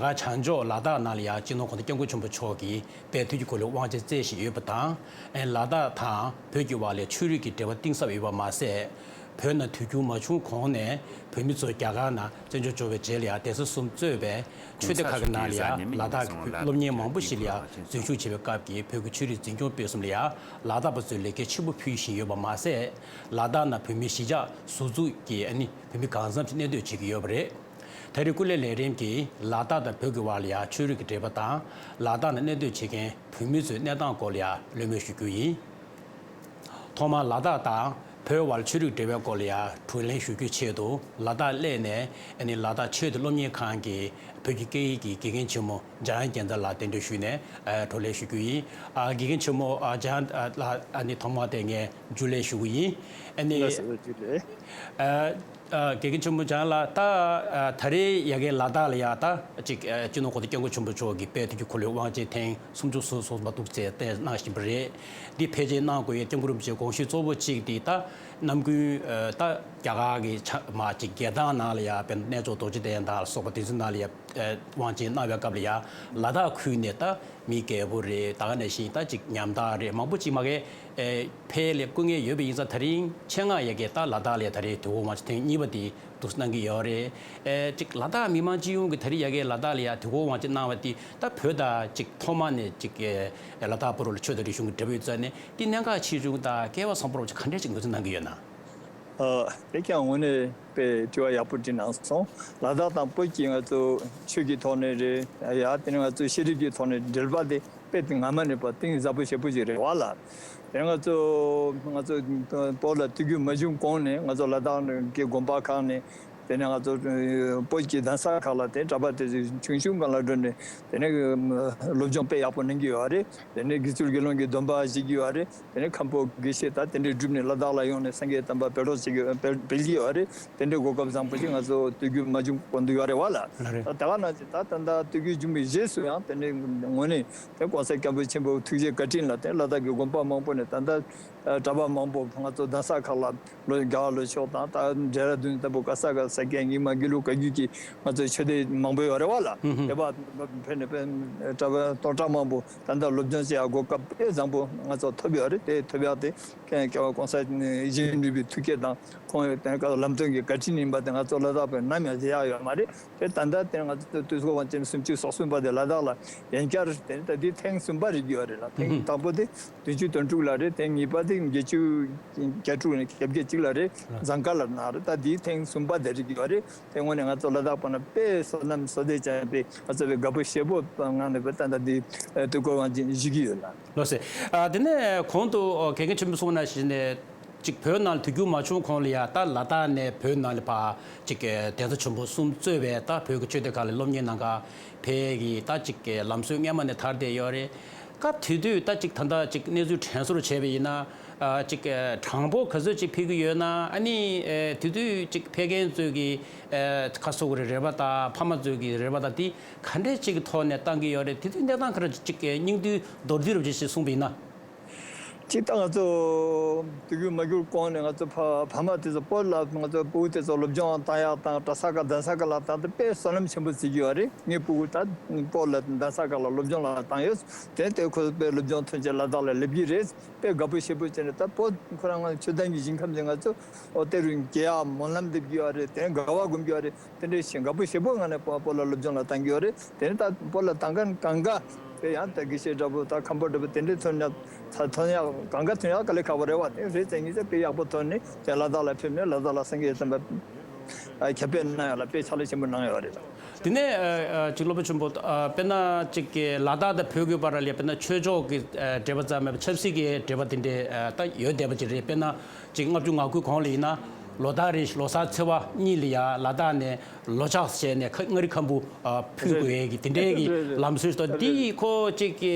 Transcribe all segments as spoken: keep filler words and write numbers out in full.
རྒྱ་གར་བྱང་ཕྱོགས་ལ་དྭགས་ནང་ལ་ཡང་སྤྱི་ནོར་གོང་ས་སྐྱབས་མགོན་ཆེན་པོ་མཆོག་གིས་དཔལ་དུས་ཀྱི་འཁོར་ལོའི་དབང་ཆེན་བསྩལ་བཞིན་ཡོད་པ་དང་། ཨེ་ལ་དྭགས་དང་བོད་ཀྱི་བར་ལ་ཆོས་རིག་གི་འབྲེལ་བ་གཏིང་ཟབ་ཡོད་པ་མ་ཟད། བོད་ནང་དུས་འགྱུར་མ་བྱུང་གོང་ནས་བོད་མི་ཚོ་རྒྱ་གར་ནང་བཙན་བྱོལ་འབྱོར་བའི་རྗེས་ལ་ཡང་གདན་ས་གསུམ་གཙོས་པའི་ཆོས་སྡེ་ཁག་གི་ནང་ལ་ཡང་ལ་དྭགས་ཀྱི་སློབ་གཉེར་མང་པོ་ཞིག་ལ་ཡང་འཛུལ་ཞུགས་བྱེད་པའི་སྐབས་ཀྱི་བོད་ཀྱི་ཆོས་རིག་འཛིན་སྐྱོང་སྤེལ་གསུམ་ལ་ཡང་ལ་དྭགས་པ་ཚོས་ལེགས་སྐྱེས་ཆེན་པོ་ཕུལ་བཞིན་ཡོད་པ་མ་ཟད། ལ་དྭགས་ནང་བོད་མིའི་གཞིས་ཆགས་ཟུར་འཛུགས་ཀྱིས་ཨ་ནི་བོད་མི་གང་འཚམ་ཞིག་གནས་སྡོད་བྱེད་ཀྱི་ཡོད་པ་རེད། ད་རེས་སྐུ་ལས་ལས་རིམ་གྱིས་ལ་དྭགས་དང་བོད་ཀྱི་བར་ལ་ཡང་ཆོས་རིག་གི་འབྲེལ་བ་དང་། ལ་དྭགས་ནང་གནས་སྡོད་བྱེད་མཁན་བོད་མི་ཚོའི་གནས་སྟངས་སྐོར་ལ་ཡང་བློ་མོལ་ཞུ་རྒྱུ་ཡིན། ཐོག་མར་ལ་དྭགས་དང་བོད་བར་ཆོས་རིག་འབྲེལ་བའི་སྐོར་ལ་ཡང་བགྲོ་གླེང་ཞུ་རྒྱུའི་ཆེད་དུ། ལ་དྭགས་གླེ་ནས་ཨ་ནི་ལ་དྭགས་ཆོས་དང་སློབ་གཉེར་ཁང་གི་བོད་ཀྱི་སྐད་ཡིག་གི་དགེ་རྒན་ཆེན་མོ་འཇམ་དབྱངས་རྒྱལ་མཚན་ལགས་གདན་འདྲེན་ཞུས་ནས་ཨ་བགྲོ་གླེང་ཞུ་རྒྱུ་ཡིན། ཨ་དགེ་རྒན་ཆེན་མོ་ཨ་འཇམ་དབྱངས་ལགས་ཨ་ནི་ཐོག་མར་དེ་ངས་འཇུ་ལེ་ཞུ་གི་ཡིན། ཨ་ནི། ལགས་སོ། འཇུ་ལེ། ཨ། ཨ། དགེ་རྒན་ཆེན་མོ་འཇམ་ལགས། ད་ཨ་ད་རེས་ཡ་གི་ལ་དྭགས་ལ་ཡ་ད་ཅིག་ཨ་སྤྱི་ནོར་གོང་ས་སྐྱབས་མགོན་ཆེན་པོ་མཆོག་གིས་དཔལ་དུས་ཀྱི་འཁོར་ལོའི་དབང་ཆེན་ཐེངས་སུམ་ཅུ་སོ་སོ་མ་གཏོགས་བསྩལ་གནང་བཞིན་པ་རེད། འདི་ཕལ་ཆེར་གནང་དགོས་ཡའི་སྐྱབས་མགོན་རིན་པོ་ཆེའི་དགོངས་གཞི་གཙོ་བོ་གཅིག་དེ་ད་ནམ་རྒྱུན་ཨ་ད་རྒྱ་གར་གྱི་ཆ་མ་ཅིག་རྒྱལ་ཐང་ནང་ལ་ཡ་དཔེར་ན་གནས་མཆོག་རྡོ་རྗེ་གདན་དང་ལ་སོགས་པ་དེ་ཚོའི་ནང་ལ་ཡ་ཨ་དབང་ཆེན་གནང་བའི་སྐབས་ལ་ཡ་ལ་དྭགས་ཁུལ་ནས་ད། མི་རྒྱལ་པོ་རེད། ད་ག་ནང་བཞིན་ད་ཅིག་ཉམ་ཐག་རེད། མང་པོ་ཅིག་མ་གི་ཨེ་ཕེབས་ལས་སྐུ་ངལ་ཡོད་པ་ཡིན་ཙང་། ད་རིང་ཆེད་མངགས་ཡ་གི་ད་ལ་དྭགས་ལ་ད་རེས་དུས་འཁོར་དབང་ཆེན་ཐེངས་གཉིས་པ་དེ་འདུག་སེ་གནང་གི་ཡོད་རེད། ཨེ་ཅིག་ལ་དྭགས་མི་མང་སྤྱི་ཡོངས་ཀྱི་ད་རིང་ཡ་གི་ལ་དྭགས་ལ་ཡ་དུས་འཁོར་དབང་ཆེན་གནང་བ་དེ། ད་བོད་དང་ཅིག་ཐོག་མ་ནས་ཅིག་ཨེ་ལ་དྭགས་བར་ལ་ཆོས་དང་རིག་གཞུང་གི་འབྲེལ་བ་ཡོད་ཙང་ནས། དེ་གནད་འགག་ཆེ་ཆུང་དང་སྐལ་བ་བཟང་པོ་རོགས་ཅིག་ག་འདྲས་ཅིག་འདུག་སེ་གནང་གི་ཡོད་ན། ཨ། དེ་ཀྱང་དངོས་གནས་དཔེ་དྲི་བ་ཡག་པོ་དྲིས་གནང་སོང་། ལ་དྭགས་དང་བོད་ཀྱི་ང་ཚོ་ཆོས་ཀྱི་ཐོག་ནས་རེད་ཡ། དེ་ནས་ང་ཚོ་ཤེས་རིག་གི་ཐོག་ནས་འབྲེལ་བ་དེ་དཔེ་དེ་སྔ་མ་ནས་ཕར་གཏིང་ཟབ་པོ་ཞེ་པོ་ཞིག་རེད་བ་ལ། དེ་ང་ཚོ་ང་ཚོ་བོད་ལ་དུས་འགྱུར་མ་བྱུང་གོང་ནས་ང་ཚོ་ལ་དྭགས་གི་དགོན་པ་ཁག་ནས། དེ་ནས་ང་ཚོ་བོད་ཀྱི་གདན་ས་ཁག་ལ་དེ་གྲྭ་པ་དེ་ཚོ་ཆུང་ཆུང་སྒང་ལ་འགྲོ་ནས། དེ་ནས་སློབ་སྦྱོང་དཔེ་ཡག་པོ་གནང་གི་ཡོད་རེད། དེ་ནས་དགེ་ཚུལ་དགེ་སློང་གི་སྡོམ་པ་བཞེས་ཀྱི་ཡོད་རེད། དེ་ནས་མཁན་པོ་དགེ་བཤེས་དང་དེ་འདྲའི་བསྒྲུབས་ནས་ལ་དྭགས་ལ་ཡོང་ནས་སངས་རྒྱས་བསྟན་པ་སྤེལ་རོགས་བྱེད་ཀྱི་སྤེལ་སྤེལ་གྱི་ཡོད་རེད། དེ་འདྲའི་གོ་སྐབས་བཟང་པོ་ཞིག་ང་ཚོ་དུས་འགྱུར་མ་བྱུང་གོང་དུ་ཡོད་རེད་བ་ལ། ལགས་རེད། ད་ད་ག་ནང་བཞིན་ད་ད་ལྟ་དུས་འགྱུར་བྱུང་བའི་རྗེས་སུ་ཡང་དེ་འདྲའི་ངོས་ནས་དེ་གོང་ས་སྐྱབས་མགོན་ཆེན་པོའི་ཐུགས་རྗེ་བཀའ་དྲིན་ལ་དེ་ལ་དྭགས་ཀྱི་དགོན་པ་མང་པོ་ནས་ད་ལྟ་གྲྭ་པ་མང་པོ་ང་ཚོ་གདན་ས་ཁག་ལ་ལོ་རྒྱ་གར་ལ་ཕྱོགས་དང་། ད་ཌེ་ར་ཌུན་ལྟ་བུ་ག་ས་ག་ས་སྐྱ་རྙིང་མ་དགེ་ལུགས་བཀའ་བརྒྱུད་ཀྱི་ང་ཚོ་ཆོས་སྡེ་མང་པོ་ཡོད་རེད་བ་ལ། ཨུ་ཧུ། དེ་བ་ཕེབས་ནས་ཕེབས་གྲྭ་པ་སྟོང་ཕྲག་མང་པོ་ད་ལྟ་སློབ་སྦྱོང་བྱེད་ཡག་གོ་སྐབས་དཔེ་བཟང་པོ་ང་ཚོ་ཐོབ་ཡོད་རེད། དེ་ཐོབ་ཡག་དེ་ཀྱང་སྐྱབས་མགོན་གོང་ས་ཡིད་བཞིན་ནོར་བུའི་ཐུགས་བསྐྱེད་དང་། ཁོང་ཡི་དེ་ནས་ལམ་སྟོན་གྱི་བཀའ་དྲིན་ཡིན་པ་དེ་ང་ཚོ་ལ་དྭགས་པས་ནམ་ཡང་བརྗེད་ཡག་ཡོད་མ་རེད། དེ་ད་ལྟ་དེ་ང་ཚོ་དུས་འཁོར་དབང་ཆེན་སུམ་ཅུ་སོ་གསུམ་པ་དེ་ལ་དྭགས་ལ་ཡང་བསྐྱར་དེ་ད་འདི་ཐེངས་གསུམ་པ་རེད་ཀྱི་ཡོད་རེད་ལ། ཐེངས་དང་པོ་དེ་བདུན་ཅུ་དོན་དྲུག་ལ་རེད། ཐེངས་གཉིས་པ་དེ་བརྒྱད་ཅུ་གྱ་དྲུག་ནས་གྱ་བརྒྱད་ཅིག་ལ་རེད། ཟངས་དཀར་ལ་གནང་རེད། ད་འདི་ཐེངས་གསུམ་པ་དེ་རེད་ཀྱི་ཡོད་རེད། དེ་དངོས་གནས་ང་ཚོ་ལ་དྭགས་པ་ན་དཔེ་བསོད་ནམས་བསོད་བདེ་ཅན་པའི་ང་ཚོ་བའི་དགའ་པོ་ཞེ་པོ་ངང་ནས་བའི་ད་ལྟ་འདི་དུས་འཁོར་དབང་ཆེན་བཞེས་ཀྱི་ཡོད་ལ། ལགས་སེ། ཨ་དེ་ནས་གོང་དུ་ཨོ་དགེ་རྒན་ཆེན་པོས་གསུངས་ནང་བཞིན་ནས། ཅིག་བོད་ནང་དུས་འགྱུར་མ་བྱུང་གོང་ལ་ཡ་ད་ལ་དྭགས་ནས་བོད་ནང་ལ་ཕར་ཅིག་གདན་ས་ཆེན་པོ་གསུམ་གཙོས་པའི་ད་བོད་ཀྱི་ཆོས་སྡེ་ཁག་ལ་སློབ་གཉེར་གནང་ག་ཕེབས་ཀྱི་ད་ཅིག་ལམ་སྲོལ་སྔོན་མ་ནས་དར་བསྡད་ཡོད་རེད། སྐབས་དེ་དུས་ད་ཅིག་ད་ལྟ་ཅིག་གནས་ཚུལ་དྲན་གསོ་རུ་བྱས་པ་ཡིན་ན། ཨ་ཅིག་གྲངས་འབོར་ག་ཚོད་ཅིག་ཕེབས་ཀྱི་ཡོད་ན། ཨ་ནི་ཨེ་དེ་དུས་ཅིག་ཕེབས་མཁན་ཚོས་ཀྱི་ཨེ་ཁ་སོ་གི་རེ་བ་དང་ཕ་མ་ཚོས་ཀྱི་རེ་བ་དང་། དེ་ག་འདྲས་ཅིག་གི་ཐོག་ནས་བཏང་གི་ཡོད་རེད། དེ་དུས་གནས་སྟངས་ག་རེ་ཅིག་སྙིང་བསྡུས་མདོར་བསྡུས་རུ་ཅིག་གསུངས་པ་ཡིན་ན། གཅིག་ད་ང་ཚོ་དུས་འགྱུར་མ་འགྱུར་གོང་ནས་ང་ཚོ་ཕ་ཕ་མ་དེ་ཚོ་བོད་ལ་ང་ཚོ་ཕྲུ་གུ་དེ་ཚོ་སློབ་སྦྱོང་བཏང་ཡག་དང་གྲྭ་ས་ཁག་གདན་ས་ཁག་ལ་བཏང་སྟེ་དཔེ་བསོད་ནམས་ཆེན་པོ་བརྩི་གི་ཡོད་རེད། ངའི་ཕྲུ་གུ་ད་བོད་ལ་གདན་ས་ཁག་ལ་སློབ་སྦྱོང་ལ་བཏང་ཡོད། དེ་དེ་ཁོ་དཔེ་སློབ་སྦྱོང་ཐོན་རྗེས་ལ་དྭགས་ལ་སླེབས་ཀྱི་རེད། དཔེ་དགའ་པོ་ཞེ་པོ་བྱས་ནས་ད་བོད་ཁོ་རང་ང་ཆོས་ལྡན་གྱི་ཞིང་ཁམས་ཅིག་ང་ཚོ་ཨོ་དེ་རུ་སྐྱེ་ཡག་སྨོན་ལམ་འདེབས་ཀྱི་ཡོད་རེད། དེ་དགའ་བ་སྒོམ་གྱི་ཡོད་རེད། དེ་འདྲའི་ཞིང་དགའ་པོ་ཞེ་པོ་ངང་ནས་བོད་ལ་སློབ་སྦྱོང་ལ་བཏང་གི་ཡོད་རེད། དེ་ནས་ད་བོད་ལ་བཏང་མཁན་གང་ག་དེ་ཡང་ད་དགེ་བཤེས་འདྲ་པོ་ད་མཁན་པོ་འདྲ་པོ་དེ་འདྲའི་ཐོན་ཡག་ཐོན་ཡག་གང་ག་ཐོན་ཡག་དཀའ་ལས་ཁག་པོ་རེད་བ། དེ་རེད་ཙང་ངེད་ཚོ་དཔེ་ཡག་པོ་ཐོན་ནས་དེ་ལ་དྭགས་ལ་ཕེབས་ནས་ལ་དྭགས་ལ་སངས་རྒྱས་བསྟན་པ་ཁྱབ་སྤེལ་གནང་ཡག་ལ་དཔེ་ཕྱག་ལས་ཆེན་པོ་གནང་ཡོད་རེད། དེ་ནས་ཅིག་སློབ་དཔོན་ཆེན་པོ་དཔེར་ན་ཅིག་ལ་དྭགས་དང་བོད་ཀྱི་བར་ལ་དཔེར་ན་ཆོས་ཕྱོགས་ཀྱི་འབྲེལ་བ་ཙམ་མེད་པར་ཆབ་སྲིད་ཀྱི་འབྲེལ་བ་དེ་འདྲ་ད་ཡོད་བསྡད་པ་ཅིག་རེད། དཔེར་ན། ཅིག་ལྔ་བཅུ་ང་དགུའི་གོང་ལ་ཡིན་ན། ལོ་ལྟར་རེ་ལོ་གསར་ཚེས་པ་གཉིས་ལ་ཡ་ལ་དྭགས་ནས་ལོ་ལྕགས་བྱས་ནས་ཁ་མངའ་རིས་ཁམ་བུ་ཨ་ཕུལ་དགོས་ཡས་ཀྱི་དེ་འདྲའི་གི་ལམ་སྲོལ་ཞིག་དང་། འདི་ཁོ་ཅིག་གི་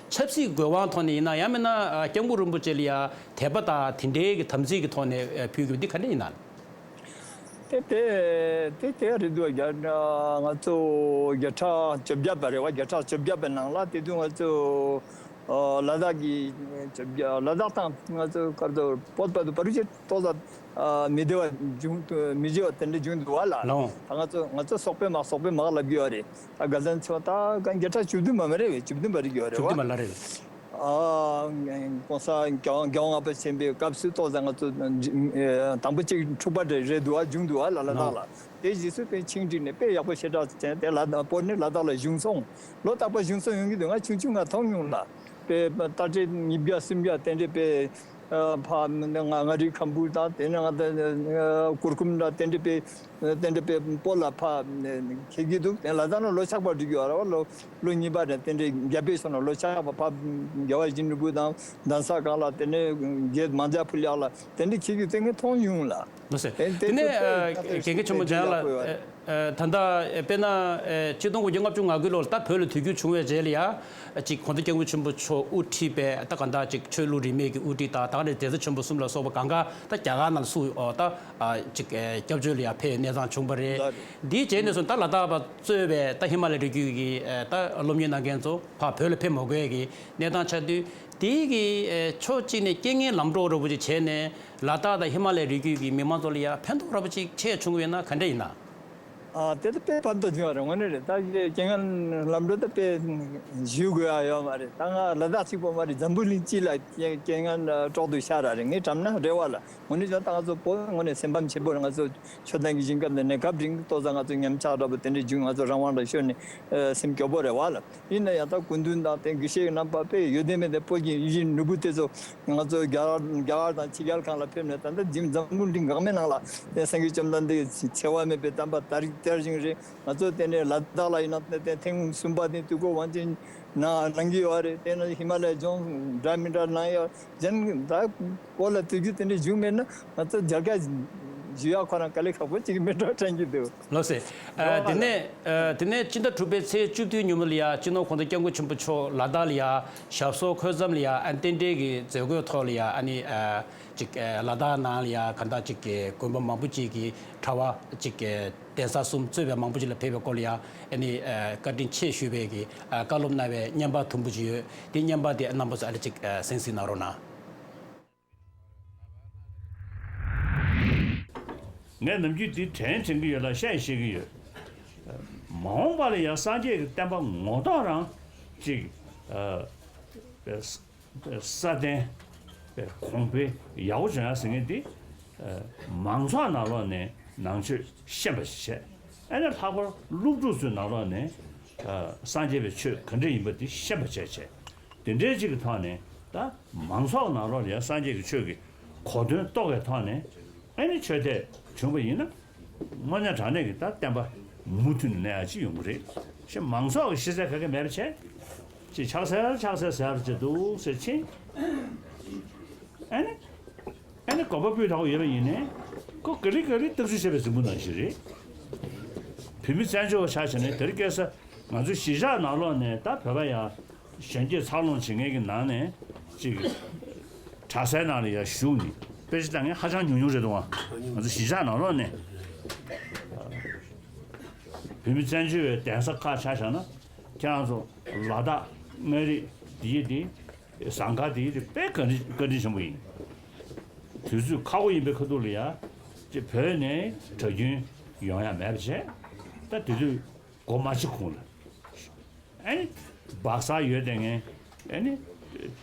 ཆབ་སྲིད་དགོས་དབང་ཐོག་ནས་ཡིན་ན། ཡང་མིན་ན་ཨ་སྐྱབས་མགོན་རིན་པོ་ཆེ་ལ་ཡ་དད་པ་དང་དེ་འདྲའི་གི་དམ་ཚིག་གི་ཐོག་ནས་ཨ་ཕུལ་དགོས་པ་འདི་ག་འདྲ་ཡིན་ན། དེ་དེ་དེ་དེ་རེད་འདུག་རྒྱ་ང་ཚོ་བརྒྱ་ཕྲག་བཅོ་བརྒྱད་པ་རེད་བ། བརྒྱ་ཕྲག་བཅོ་བརྒྱད་པའི་ནང་ལ་དེ་དུས་ང་ཚོ། ཨ་ལ་དྭགས་ཀྱི་ལ་དྭགས་དང་ང་ཚོ་གར་དུ་བོད་བར་དུ་བར་ཆད་ཏོག་ཙམ་མི་བདེ་བ་འབྱུང་མི་བྱེད་པ་དེ་འདྲ་བྱུང་འདུག་བ་ལ། ལའོ། ད་ང་ཚོ་ང་ཚོ་སོག་པོའི་དམག་སོག་པོའི་དམག་ལབ་ཀྱི་ཡོད་རེད། ད་དགའ་ལྡན་ཚེ་དབང་ད་བརྒྱ་ཕྲག་བཅུ་བདུན་མ་མ་རེད་བས། བཅུ་བདུན་པ་རེད་ཀྱི་ཡོད་རེད་བ། བཅུ་བདུན་པ་ལ་རེད། ཨ་༸གོང་ས་༸རྒྱལ་དབང་ལྔ་པ་ཆེན་པོའི་སྐབས་སུ་ཏོག་ཙམ་ང་ཚོ་དང་པོ་གཅིག་འཁྲུག་པ་རེད་འདུག་བ། བྱུང་འདུག་བ་ལ་ལ་དྭགས་ལ། དེ་རྗེས་སུ་དཔེ་ཆིངས་བསྒྲིགས་ནས་དཔེ་ཡག་པོ་ཞེ་དྲག་བྱས། དེ་ལ་བོད་ནས་ལ་དྭགས་ལ་བྱུང་སོང་། ལོ་རྟག་པར་བྱུང་སོང་ཡོང་གི་འདུག་ང་ཆུང་ཆུང་ང་མཐོང་མྱོང་ལ། དཔེ་རྟ་དྲེལ་ཉིས་བརྒྱ་སུམ་བརྒྱ་དེ་འདྲས་དཔེ་ཕ་མངའ་རིས་ཁམ་བུ་དང་དེ་ནས་ང་ད་གུར་གུམ་འདྲ་དེ་འདྲས་དཔེ་དེ་འདྲས་དཔེ་སྤོ་ལ་ཕ་འཁྱེར་གྱི་འདུག་དེ་ལ་དྭགས་ནས་ལོ་ཆགས་པ་འགྲིག་ཡོད་ར་བ། ལོ་ལོ་གཉིས་པ་རེད། དེ་འདྲས་རྒྱ་དཔེ་སོང་ན་ལོ་ཆགས་པ་ཕ་རྒྱལ་བ་ཡིད་བཞིན་ནོར་བུ་དང་གདན་ས་གང་ལ་དེ་ནས་རྒྱལ་མང་ཇ་ཕུ་ལགས་ལ་དེ་འདྲས་འཁྱེར་གྱི་དེ་ངས་མཐོང་མྱོང་ལ། ལགས་སོ། དེ་དེ་ནས་ཚོ་དཔེ་ཨ་ད་དེ་དགེ་རྒན་ཆེན་མོ་འཇམ་དབྱངས་ལགས། ཨ་ད་ལྟ་དཔེར་ན་ཨ་ཆིག་སྟོང་དགུ་བརྒྱ་ལྔ་བཅུ་ང་དགུ་ལོར་ད་བོད་ལ་དུས་འགྱུར་བྱུང་བའི་རྗེས་ལ་ཡ་ཅིག་༸གོང་ས་༸སྐྱབས་མགོན་ཆེན་པོ་མཆོག་དབུ་ཁྲིད་པའི་ད་གང་ལྟར་ཅིག་ཆོས་ལུགས་རིས་མེད་ཀྱི་དབུ་ཁྲིད་དང་ད་ག་ནས་གདན་ས་ཆེན་པོ་གསུམ་ལ་སོགས་པ་གང་ག་ད་རྒྱ་གར་ནང་ལ་སུ་ཨོ་ད་ཨ་ཅིག་ཨ་སྐྱབས་བཅོལ་ལ་ཡ་ཕེབས་གནས་སྟངས་བྱུང་བ་རེད། འདིའི་རྗེས་ནས་བཟུང་ད་ལ་དྭགས་པ་གཙོས་པའི་ད་ཧི་མ་ལ་རི་རྒྱུད་ཀྱི་ཨ་ད་སློབ་གཉེར་གནང་མཁན་ཚོ་ཕར་བོད་ལ་ཕེབས་མ་དགོས་ཀྱི་གནས་སྟངས་ཆགས་དུས། དེའི་གི་ཨེ་ཕྱོགས་གཅིག་ནས་རྐྱེན་ངན་ལམ་འགྲོ་འདྲ་པོ་ཅིག་བྱས་ནས་ལ་དྭགས་དང་ཧི་མ་ལ་ཡའི་རི་རྒྱུད་ཀྱི་མི་མང་ཚོ་ལ་ཡང་ཕན་ཐོགས་འདྲ་པོ་ཅིག་ཆེ་བྱུང་བས་ན་ག་འདྲ་ཡིན་ན། ཨ་དེ་ད་དཔེ་ཕན་ཐོགས་བྱུང་བ་རེད། དངོས་གནས་རེད། ད་རྐྱེན་ངན་ལམ་འགྲོ་ད་དཔེ་ཞུ་དགོས་ཡ་ཡོད་མ་རེད། ད་ང་ལ་དྭགས་གཅིག་པོ་མ་རེད། འཛམ་བུ་གླིང་སྤྱི་ལ་རྐྱེན་རྐྱེན་ངན་དཀྲོག་དུས་ཤར་ར་རེད། ངས་བཀྲམ་ན་རེ་བ་ལ་དངོས་གནས་བྱུང་ད་ང་ཚོ་བོད་དངོས་གནས་སེམས་ཕམ་ཆེན་པོ་རེད། ང་ཚོ་ཆོས་དང་གི་ཞིང་ཁམས་ནས་གནས་སྐབས་རིང་ཏོག་ཙམ་ང་ཚོ་ཉམས་ཆག་འདྲ་པོ་དེ་འདྲ་བྱུང་། ང་ཚོ་རང་དབང་ལ་ཤོར་ནས་ཨ་སེམས་སྐྱོ་པོ་རེད་བ་ལ། ཡིན་ན་ཡང་ད་སྐུ་མདུན་དང་དེ་དགེ་བཤེས་རྣམ་པ་དཔེ་ཡོད་དེ་མེད་དེ་བོད་ཀྱི་ཡིད་བཞིན་ནོར་བུ་དེ་ཚོ་ང་ཚོ་རྒྱ་གར་རྒྱ་གར་དང་ཕྱི་རྒྱལ་ཁག་ལ་ཕེབས་ནས་ད་ལྟ་འཛམ་འཛམ་བུ་གླིང་འགག་མེད་ནང་ལ་དེ་སངས་རྒྱས་བཅོམ་ལྡན་འདས་འཚེ་བ་མེད་པའི་བསྟན་པ་དར་དར་ཞིང་རེད། ང་ཚོ་དེ་ནས་ལ་དྭགས་ལ་ཡིན་ན་དེ་ཐེངས་གསུམ་པ་དེ་དུས་འཁོར་དབང་ཆེན་གནང་གནང་གི་ཡོད་རེད། དེ་ནས་ཧི་མ་ལ་ཡ་ལྗོངས་འདྲ་མི་འདྲ་གནང་ཡོད། གཞན་ད་བོད་ལ་དུས་རྒྱུན་དེ་འདྲ་བྱུང་མེད་ན་ང་ཚོ་རྒྱལ་ཁ་ཞུ་ཡག་ཁོ་རང་དཀའ་ལས་ཁག་པོ་ཅིག་མེད་འགྲོ་དྲན་གྱི་འདུག་ལགས་སེ། ཨ་དེ་ནས་ཨ་དེ་ནས་སྤྱི་ཟླ་དྲུག་པའི་ཚེས་བཅུ་བདུན་ཉིན་མོ་ལ་ཡ་སྤྱི་ནོར་༸གོང་ས་༸སྐྱབས་མགོན་ཆེན་པོ་མཆོག་ལ་དྭགས་ལ་ཡ་ཞབས་སོར་འཁོད་མཚམས་ལ་ཡ་ཨ་རྟེན་འབྲེལ་གྱི་མཛད་སྒོའི་ཐོག་ལ་ཡ་ཨ་ནི་ཨ་ཅིག་ཨ་ལ་དྭགས་ནང་ལ་ཡ་གང་ལྟར་ཅིག་གི་དགོན་པ་མང་པོ་ཅིག་གི་གྲྭ་པ་ཅིག་གི་གདན་ས་གསུམ་གཙོས་པའི་མང་པོ་ཅིག་ལ་ཕེབས་པའི་སྐོར་ལ་ཡ་ཨ་ནི་ཨ་བཀའ་དྲིན་ཆེ་ཞུས་པའི་གི་ཨ་བཀའ་སློབ་གནང་བའི་བརྙན་པར་དུམ་བུ་ཅིག་ཡོད། དེ་བརྙན་པར་དེ་རྣམ་པ་ཚོ་ཨ་ལེ་ཅིག་ཨ་གསན་གཟིགས་གནང་རོགས་གནང་། ངས་ནམ་རྒྱུན་འདི་དྲན་དྲན་གྱི་ཡོད་ལ་བཤད་ཤེས་ཀྱི་ཡོད། མ་འོངས་པ་ལ་ཡང་སངས་རྒྱས་ཀྱི་བསྟན་པ་ངོ་ཐོག་རང་ཅིག་ཨ་སྲ་བརྟན་གོང་འཕེལ་ཡག་པོ་བྱུང་ཡ་ཟེར་མཁན་འདི་མང་ཚོགས་ནང་ལོགས་ནས་ནང་ཆོས་ཤེས་པ་ཞིག་བྱས། ཨ་ནི་ལྷག་པར་སློབ་ཕྲུག་ཚོའི་ནང་ལོགས་ནས་སངས་རྒྱས་པའི་ཆོས་ག་འདྲ་ཡིན་པ་འདི་ཤེས་པ་བྱས་བྱས། དེ་འདྲའི་ཅིག་གི་ཐོག་ནས་ད་མང་ཚོགས་ནང་ལོགས་ལ་ཡང་སངས་རྒྱས་ཀྱི་ཆོས་ཀྱི་གོ་དོན་རྟོགས་པའི་ཐོག་ནས་ཨ་ནི་ཆོས་དད་བྱུང་བ་ཡིན་ན། དངོས་གནས་དྲང་གནས་ཀྱི་ད་བསྟན་པ་མུ་མཐུད་ནས་གནས་ཡ་ཅིག་ཡོང་གི་རེད། ཞེས་མང་ཚོགས་ཀྱི་ཤེས་ཚད་ག་གེ་མེད་པ་བྱས། ཅིག་ཕྱག་འཚལ་ཕྱག་འཚལ་ཟེར་བ་ཅིག་འདུག་ཟེར་ཕྱིན། ཨ་ནི། ཨ་ནི་དགོན་པ་སྤུས་དག་པོ་ཡོད་པ་ཡིན་ནའི། ཁོ་ག་ལེ་ག་ལེ་བརྟག་ཞིབ་བྱས་པའི་རྫིང་བུ་ནང་བཞིན་རེད། བོད་མི་བཙན་བྱོལ་བ་ཆ་བཞག་ནས་དེ་རིང་ཁ་སང་ང་ཚོ་གཞིས་ཆགས་ནང་ལོགས་ནས་ད་བོད་པ་ཡང་གཞོན་སྐྱེས་འཚར་ལོངས་བྱེད་མཁན་གྱི་ནང་ནས་ཅིག་གྲྭ་སའི་ནང་ལ་ཡང་ཞུགས་ནས་དཔེ་ཆ་ལྟ་མཁན་ཧ་ཅང་ཉུང་ཉུང་རེད་འདུག་ཨ། ང་ཚོ་གཞིས་ཆགས་ནང་ལོགས་ནས་བོད་མི་བཙན་བྱོལ་བའི་གདན་ས་ཁག་ཆ་བཞག་ན་ཁྱེད་རང་ཚོ་ལ་དྭགས་མངའ་རིས་འདི་ཡི་འདི། ཟངས་དཀར་དེ་དཔེ་བཀའ་དྲིན་བཀའ་དྲིན་ཆེན་པོ་ཡིན། དུས་ཚོད་ཁག་པོ་ཡིན་པའི་ཁ་ཐུག་ལ་ཡ། ཅེ་བོད་ནས་གྲྭ་རྒྱུན་ཡོང་ཡ་མེད་པ་བྱས། ད་དུས་ཚོད་འགོར་མ་ཕྱིན་གོང་ལ། ཨ་ནི། སྦག་ས་ཡོད་དེ་ངས། ཨ་ནི།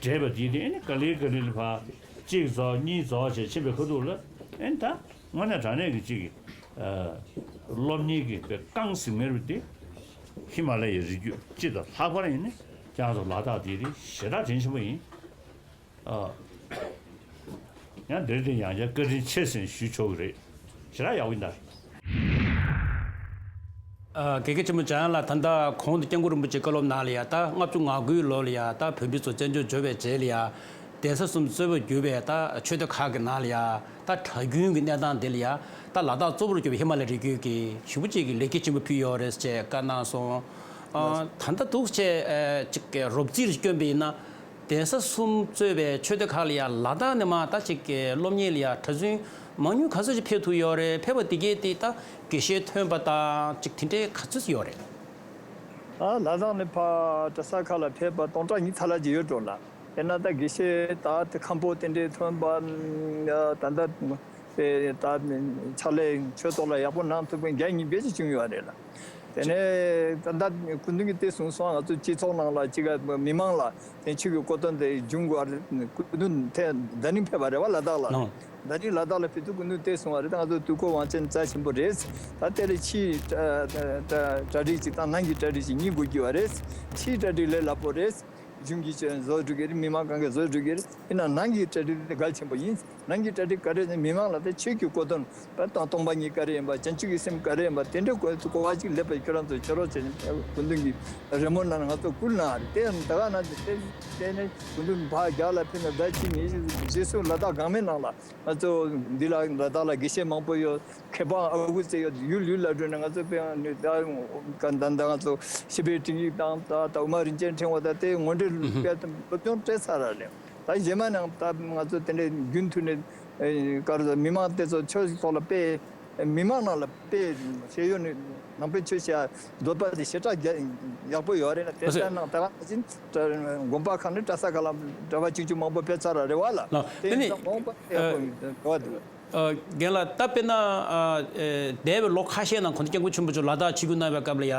བགྲེས་པ་དེ་དེ་ཨ་ནི་ག་ལེ་ག་ལེ་ལ་ཕར། གཅིག་རྫོགས་གཉིས་རྫོགས་བྱས་ཕྱིན་པའི་ཁ་ཐུག་ལ། ཨ་ནི་ད། དངོས་གནས་དྲང་གནས་ཀྱི་གཅིག་གི། སློབ་གཉེར་གྱི་དཔེ་རྐང་ཟིན་མེར་བ་དེ། ཧི་མ་ལ་ཡའི་རི་རྒྱུད་སྤྱི་དང་ལྷག་པར་ཡིན་ནི་ཁྱེད་རང་ཚོ་ལ་དྭགས་དེ་རིགས་ཞེ་དྲག་དྲིན་ཆེན་པོ་ཡིན། ཨ། ཡང་འདིར་དེ་ཡང་བསྐྱར་བཀའ་དྲིན་ཆེ་ཟེར་ཞུ་ཆོག་གི་རེད། ཞེ་དྲག་ཡག་པོ་ཡིན་ད། ཨ། དགེ་རྒན་ཆེན་མོ་འཇམ་དབྱངས་ལགས། ད་ལྟ་གོང་དུ་སྐྱབས་མགོན་རིན་པོ་ཆེའི་བཀའ་སློབ་ནང་ལ་ཡ་ད་ལྔ་བཅུ་ང་དགུའི་ལོ་ལ་ཡ་ད་བོད་མི་ཚོ་བཙན་བྱོལ་འབྱོར་བའི་རྗེས་ལ་ཡ། གདན་ས་གསུམ་གཙོས་པར་གྱུར་པའི་ད་ཆོས་སྡེ་ཁག་གི་ནང་ལ་ཡ་ད་གྲྭ་རྒྱུན་གྱི་གནས་སྟངས་དེ་ལ་ཡ་ད་ལ་དྭགས་གཙོ་བོར་གྱུར་པའི་ཧི་མ་ལ་རི་རྒྱུད་ཀྱིས་ཞེ་པོ་ཅིག་གི་ལེགས་སྐྱེས་ཆེན་པོ་ཕུལ་ཡོད་རེད་ཅེས་བཀའ་གནང་སོང་། ཨ། ད་ལྟ་འདུག་བྱས་ཨ་ཅིག་གི་རོབ་རྩིས་སྐྱོན་པ་ཡིན་ན། གདན་ས་གསུམ་གཙོས་པའི་ཆོས་སྡེ་ཁག་ལ་ཡ་ལ་དྭགས་ནས་མར་ད་ཅིག་གི་སློབ་གཉེར་ལ་ཡ་གྲྭ་བཙུན་མང་ཉུང་ག་ཚོད་ཅིག་ཕེབས་ཐུབ་ཡོད་རེད། ཕེབས་པ་དེ་གས་དེ་ད་དགེ་བཤེས་ཐོན་པ་དང་ཅིག་དེ་འདྲའི་ག་ཚོད་ཅིག་ཡོད་རེད། ཨ་ལ་དྭགས་ནས་ཕར་གྲྭ་ས་ཁག་ལ་ཕེབས་པ་སྟོང་ཕྲག་གཉིས་ཐ་ལ་ཅིག་ཡོད་འགྲོ་ལ། དེ་ན་ད་དགེ་བཤེས་ད་དེ་ཁམས་པོ་དེ་འདྲའི་ཐོན་པ། ད་ད་དེ་ད་ཕྱག་ལས་ཆོས་ཐོག་ལ་ཡག་པོ་གནང་ཐུབ་མཁན་བརྒྱ་ཉིས་བརྒྱ་ཅིག་བྱུང་ཡོད་རེད་ལ། དེ་ནས་ད་ད་སྐུ་མདུན་གྱིས་དེ་གསུངས་སོང་། ང་ཚོ་སྤྱི་ཚོགས་ནང་ལ་ཅིག་མི་མང་ལ་དེ་ཆོས་ཀྱི་གོ་དོན་དེ་སྦྱོང་དགོས་རེད། སྐུ་མདུན་དེ་ད་རིང་ཕེབས་པ་རེད་བ་ལ་དྭགས་ལ། ད་རིང་ལ་དྭགས་ལ་ཕེབས་དུས་སྐུ་མདུན་དེ་གསུངས་པ་རེད། ད་ང་ཚོ་དུས་འཁོར་དབང་ཆེན་རྩ་ཆེན་པོ་རེད། ད་དེ་ལས་ཕྱིའི་གྲ་གྲ་གྲ་སྒྲིག་ཅིག་དང་ནང་གི་གྲ་སྒྲིག་ཅིག་གཉིས་དགོས་ཀྱི་བ་རེད། ཕྱིའི་གྲ་སྒྲིག་ལས་སླ་པོ་རེད། གཞུང་གིས་བཟོ་འགྲོ་གི་རེད། མི་མང་གང་གིས་བཟོ་འགྲོ་གི་རེད། ཡིན་ན་ནང་གི་གྲ་སྒྲིག་དེ་གལ་ཆེན་པོ་ཡིན། ནང་གི་གྲ་སྒྲིག་ག་རེ་ནས་མི་མང་ལ་དེ་ཆོས་ཀྱི་གོ་དོན་བ་དང་སྟོང་པ་ཉིད་ག་རེ་ཡིན་པ། བྱང་ཆུབ་ཀྱི་སེམས་ག་རེ་ཡིན་པ། དེ་འདྲའི་གོ་གོ་བ་ཅིག་སླེབས་པའི་ཁྱོད་རང་ཚོ་ཕྱི་རོལ་བྱས་ནས་སྐུ་མདུན་གྱི་རི་མོ་ནང་ང་ཚོ་བསྐུར་གནང་རེད། དེ་ཡང་ད་ག་ན་དེ་དེ་ནས་སྐུ་མདུན་ཕར་རྒྱ་ལ་ཕེབས་ནས་ཟླ་གཅིག་ནས་རྗེས་སུ་ལ་དྭགས་འགག་མེད་ནང་ལ། ང་ཚོ་འདི་ལ་ལ་དྭགས་ལ་དགེ་བཤེས་མང་པོ་ཡོད། མཁས་པ་ཨ་ཁུ་ཚེ་ཡོད། ཡུལ་ཡུལ་ལ་འགྲོ་ནས་ང་ཚོ་དཔེ་ད་ད་ང་ཚོ་ཞི་བའི་སྤྲིངས་ཡིག་དང་ད་ད་དབུ་མ་རིན་ཆེན་ཕྲེང་བ་དང་དེ་ངོ་འདྲེན་དཔེ་སློབ་སྦྱོང་སྤྲད་ཚར་ར་ལས། ད་གཞན་མ་ནང་ད་ང་ཚོ་དེ་འདྲའི་རྒྱུན་མཐུད་ནས་ག་རེ་ཟེར། མི་མང་དེ་ཚོ་ཆོས་ཐོག་ལ་དཔེ་མི་མང་ནང་ལ་དཔེ་ཤེས་ཡོན་ནི་ནང་པའི་ཆོས་བྱ་འདོད་པ་དེ་ཞེ་དྲག་རྒྱ་ཡག་པོ་ཡོད་རེད་ན། དེ་ལྟར་ནང་ད་ག་ནང་བཞིན་དགོན་པ་ཁག་ནས་གྲྭ་ས་ཁག་ལ་གྲྭ་པ་གཅིག་མཆོད་མང་པོ་ཕེབས་ཚར་ར་རེད་བ་ལ། ལགས། དེ་དེ་ནི་ནི་ད་འོངས་པ་ཡག་པོ་ཡོད་རེད་བ་དེ། ཨ། རྒན་ལགས། ད་དཔེར་ན་ཨ་ཨེ་འདས་པའི་ལོ་ཁ་ཤས་ནང་གོང་ས་སྐྱབས་མགོན་ཆེན་པོ་མཆོག་ལ་དྭགས་ཆིབས་བསྒྱུར་གནང་བའི་སྐབས་ལ་ཡ་